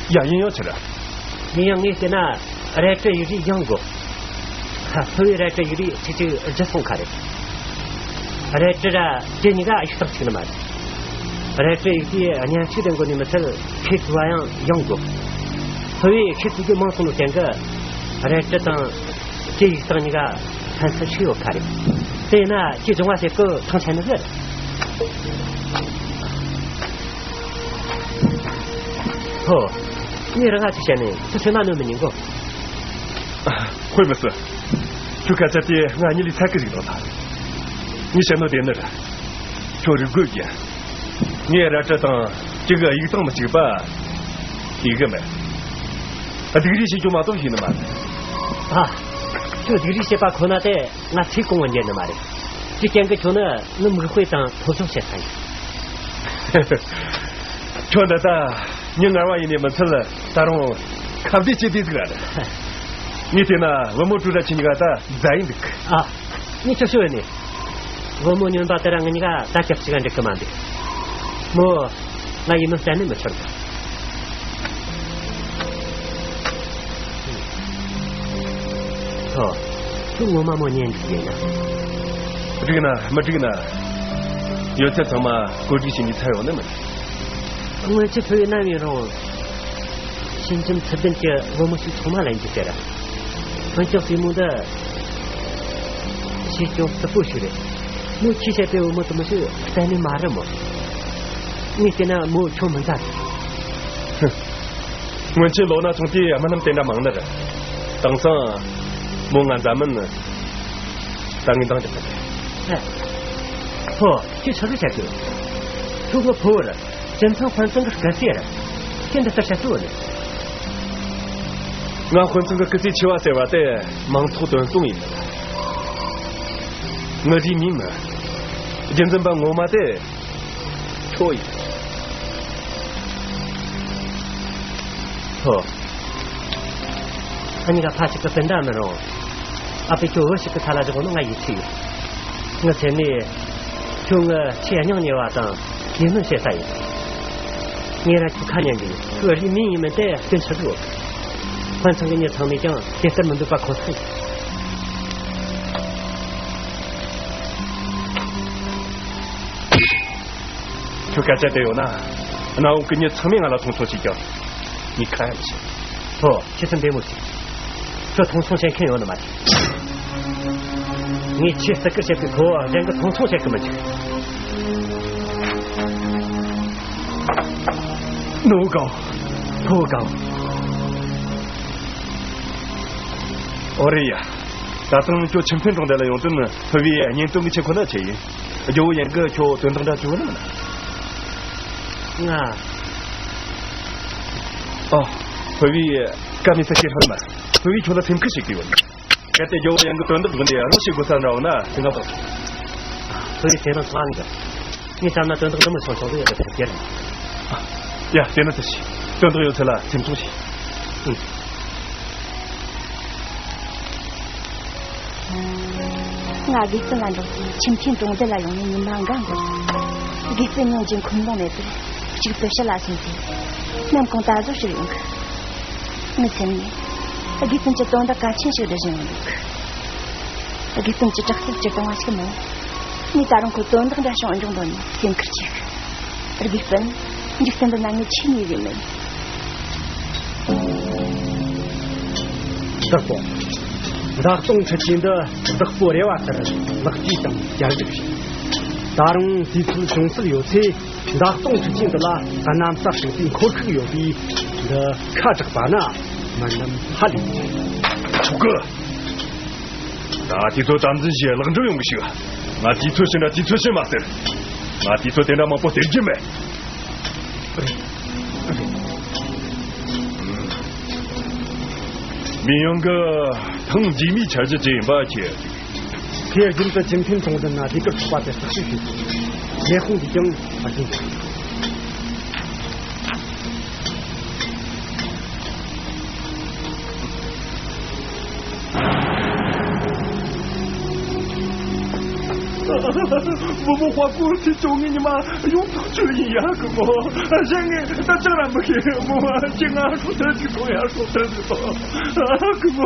ཡ། ཡིན་ཡང་ཆི་རེད། ཡིན་ཡང་ངས་བལྟས་ན་རལ་གྲི་ཡིག་རིགས་ཡང་དགོས། ཧ། ཕུ་བོའི་རལ་གྲི་ཡིག་རིགས་ཆིག་ཆིག་བརྒྱུད་སོང་ཁ་རེད། རལ་གྲི་ར་ཁྱེད་གཉིས་ཀ་ཡིག་ཐག་གཅིག་ནི་མ་རེད། རལ་གྲི་ཡིག་དེ་གཉེན་སྒྲིག་དེ་འགོ་ནས་མི་ཚད་ཁྱེད་བུ་བ་ཡང་ཡང་དགོས། ཕུ་བོས་ཁྱེད་བུ་རྒྱུད་མང་སོང་ནོ་རྐྱེན་གྱིས་རལ་གྲི་དང་ཁྱེད་ཡིག་ཐག་གཉིས་ཀ་ཕན་ཚུན་ཆེ་ཡོད་ཁ་རེད། དེས་ན་ཁྱེད་སྦྱོང་བ་བྱེད་སྐབས་ཐང་ཆད་ནི་ཟེར། ཧོ། ངས་རང་ང་ཅིག་བཤད་ནས་ཁྱོད་སེམས་མ་གནོད་མི་ཉན་གོ། དཔེ་མི་སྲིད། ཁྱོད་སྐད་ཆ་དེ་ང་གཉིད་ལས་ཚད་ཀྱི་རིག་དང་ཐལ། ངས་བཤད་ནོ་དེ་ནི་རེད། ཁྱོད་རིག་དགོས་ཀྱི། ངས་རལ་གྲི་དང་གཅིག་གི་ཡིག་ཐག་མི་གཅིག་པ་ཤེས་གི་མེད། སྡིགས་ར་བྱེད་རྒྱུ་མ་གཏོགས་ཤེས་ནི་མ་རེད། ཨ། ཁྱོད་སྡིགས་ར་བྱེད་པ་ཁོ་ན་དེ་ང་ཚེ་གང་བོ་ཉན་ནི་མ་རེད། དེ་རྐྱེན་གྱིས་ཁྱོད་ནི་ངའི་མིག་དཔེ་དང་སློབ་སྦྱོང་བྱེད་ས་ཡིན། ཁྱོད་འདི་ལྟ་མྱི་ངར་བ་ཡིན་ནི་མི་ཚད། ད་རུང་ཁ་བདེ་ལྕེ་བདེ་ཟིག་ར་རེད། ངས་བལྟས་ན་བུ་མོ་སྤྲུལ་ར་ཁྱེད་གཉིས་ཀ་ད་མཛའ་ཡིན་འདུག། ཨ། ངས་ཁྱོད་ཤོད་ནས། བུ་མོ་སྨྱོན་པ་དེ་ར་ང་གཉིས་ཀ་ད་སྐྱབས་གཅིག་ག་འགྲིག་གི་མ་འདུག། མོ། ང་ཡིན་ནོ་བསྟན་ནས་མི་ཆོག་གི། ཐོ། ཁྱོད་ངོ་མ་མོ་གཉེན་སྒྲིག་ཡིན་ན། འགྲིག་ན་མི་འགྲིག་ན། ཡོད་ཚད་ཚང་མ་བཀོད་སྒྲིག་བྱས་ནས་ཚར་ཡོང་ནི་མིན། སྔོན་ཆད་ཕུ་བོས་ནམ་ཡིན་རུང་། ཞིང་ཁྱིམ་ཚུལ་ལྡན་གྱི་བུ་མོ་ཞིག་ཚང་མ་ལེན་རྒྱུ་ཟེར། འོན་ཀྱང་སྲས་མོ་འདི་ཞེ་ཅུང་རྩུབ་པོ་ཞིག་རེད། མོ་ཁྱོས་བཤད་པའི་བུ་མོ་དེ་མོ་ཞིག་གཏན་ནས་མ་རེད་མོ། ངས་བལྟས་ན་མོ་ཁྱོད་མི་མཛའ་གི། ཧུ། སྔོན་ཆད་ལོ་ན་ཆུང་དུས་རྨི་ལམ་དེ་འདྲ་མང་ནི་རེད། དེང་སང་མོ་ང་མཛའ་མིན། ད་ངས་འདང་རྒྱག་གི་རེད། ཧེ། ཕོ། ཁྱོད་ཆི་ཟིག་བཤད་གི། ཁྱོད་ངའི་ཕུ་བོ་རེད། ཁྱིམ་ཚང་དཔོན་ཚང་གི་སྐུ་སྲས་རེད། ཁྱོད་འདི་ལྟར་བཤད་ཐུབ་བོ་ནི། ང་དཔོན་ཚང་གི་སྐུ་སྲས་ཆེ་བ་ཟེར་བ་དེ་མིང་ཐོག་དོན་གསུམ་ཡིན། ངའི་རིགས་མིན་མིན། རྒྱུན་འཛིན་པ་ངོ་མ་དེ་ཁྱོད་ཡིན། ཐོ། ཨ་ནི་ག་ཕ་ཞིག་གི་སྤུན་ཟླ་མིན་རུང་། ཨ་ཕས་ཁྱོད་བུ་ཞིག་གི་ས་ལ་བཞག་ནོ་ང་ཡིད་ཆེས་ཡོད། ངའི་སེམས་ནས་ཁྱོད་ངའི་ཆེས་སྙིང་ཉེ་བ་དང་ཡིད་སྨོན་བྱེད་ས་ཡིན། ངས་ར་ཁྱོད་ཁ་ཉན་གི་ཡིན། ཁྱོད་རིགས་མིན་ཡིན་མིན་དེ་སྐྱོན་ཆེ་དགོས། ཕན་ཚུན་གྱི་མྱི་ཚང་མས་ཀྱང་དེ་ལྟར་མི་འདོད་པ་ཁོ་ཐག་ཡིན། ཁྱོད་སྐད་ཆ་དེ་ཡོད་ན། གནམ་འོག་གི་མྱི་ཚང་མས་ང་ལ་མཐོང་ཆུང་བྱེད་ཀྱང་། ངས་ཁ་ཡ་མི་བྱེད། ཨོ། ཁྱེད་ཚོ་བདེ་མོ་བྱོས། ཁྱོད་མཐོང་ཆུང་བྱེད་མཁན་ཡོད་ནི་མ་རེད། ངས་ཁྱེད་བརྩི་བཀུར་བྱེད་པའི་ཁོ་གཞན་གྱིས་མཐོང་ཆུང་བྱེད་ཀྱི་མི་འཇུག་ནོ་གའོ། ཧོ་གའོ། ཨོ་རེད་ཡ། ད་ཐེངས་ཁྱོད་ཆིན་ཕིན་གྲོང་རྡལ་ལ་ཡོང་དོན་ནི་ཕུ་བོའི་གཉེན་སྟོན་གྱི་ཆེད་ཁོ་ན་ཆེ་ཡིན། ཇོ་བོ་ཡན་གྱིས་ཁྱོད་དོན་དག་འདྲ་བཅོལ་ནི་མིན་ན། ང་། ཨོ། ཕུ་བོའི་བཀའ་མི་སྲིད་ཀྱི་ཧར་མ། ཕུ་བོས་ཁྱོད་ལ་སེམས་ཁུར་བྱེད་ཀྱི་ཡོད། གལ་ཏེ་ཇོ་བོ་ཡན་གྱི་དོན་དག་འདི་རང་བྱེད་དགོས་ས་འདྲ་བོ་ན་དེ་ང་དང་། ཕུ་བོས་དེ་རང་ཚོ་ཨང་གི། ངས་བསམ་ན་དོན་དག་འདི་མི་སོང་ཆོག་གི་ཡོད་པ་ཞིག་ཡིན། ཡ། དེ་ནི་དེ་ཞིག་དོན་དག་ཡོད་ཚད་ལ་སེམས་གཏོང་ཞིག་ང་དགེ་སྤུན་ལ་འགྲོགས་ཏེ་ཆིན་ཕིན་གྲོང་རྡལ་ལ་ཡོང་ནས་ཉི་མ་འགའ་འགོར། དགེ་སྤུན་ཉིན་རྒྱུན་ཁུངས་ལུང་མེད་པར་གཅིག་པུ་ཕྱི་ལ་སོང་སྟེ། ནམ་གུང་ད་གཟོད་ཕྱིར་ཡོང་གི། ངའི་སེམས་ནས་དགེ་སྤུན་གྱི་དོན་དག་གལ་ཆེན་ཞིག་སྒྲུབ་བཞིན་ཡོད་འདུག་དགེ་སྤུན་གྱི་དྲག་སྐྱེད་ཀྱི་གཏོང་བ་ཞིག་མོ། ངས་ད་རུང་ཁོ་དོན་དག་འདྲ་བྱུང་འབྱུང་འདོད་ནས་སེམས་ཁུར་ཆེ་གི། དགེ་སྤུན། འཇིག་རྟེན་འདི་ན་ངས་ཆེས་ཉེ་བའི་མི་ཡིན། བདག་པོ། མདའ་སྟོང་འཕྲུལ་ཆས་འདི་བདག་པོའི་རེ་བ་ལྟར་ལེགས་བཅོས་དང་བསྐྱར་སྒྲིག་བྱས། ད་རུང་དུས་ཚོད་བྱུང་སྲིད་ཡོད་ཚེ། མདའ་སྟོང་འཕྲུལ་ཆས་འདི་ལ་གནམ་ས་ཕྱོགས་པའི་འཁོར་ཤུགས་ཡོད་པས། འདི་ཁ་གྲགས་པ་ན་མི་རྣམས་ཧ་ལས་ཆོག་གི། ད་དུས་ཚོད་དམ་འཛིན་བྱས་ལེགས་འགྲུབ་ཡོང་གི་ཞིག་ང་དུས་ཚོད་ཕྱིན་ན་དུས་ཚོད་ཕྱིན་མ་ཟེར། ང་དུས་ཚོད་དེ་འདྲ་མང་པོ་སྟེར་རྒྱུ་མེད། མི་ཡོང་གི། ཐེངས་རྗེས་མའི་འཆར་གཞི་ཅི་ཡིན་པ་ཁྱེད། ཁོས་རྒྱུན་དུ་ཆིན་ཕིན་གྲོང་རྡལ་ན་ཟློས་གར་ཚོགས་པ་དེ་བརྟག་དཔྱད་བྱེད་དགོས། ལས་ཁུངས་འདིས་ཀྱང་རྒྱུན་དུ། བུ་མོ་དཔའ་བོ་ཚེ་བཅོ་ལྔའི་ཉི་མ་ཡོང་ཐག་ཆོད་ཡིན་ཡ། གི་མོ། གཞན་ངས་ད་ཅང་ར་མི་ཤེས། མོ་ཅི་ང་སྲོག་ཐར་ཟིག་ཐོག་ཡ། སྲོག་ཐར་ཟིག་ཐོག་གི་མོ།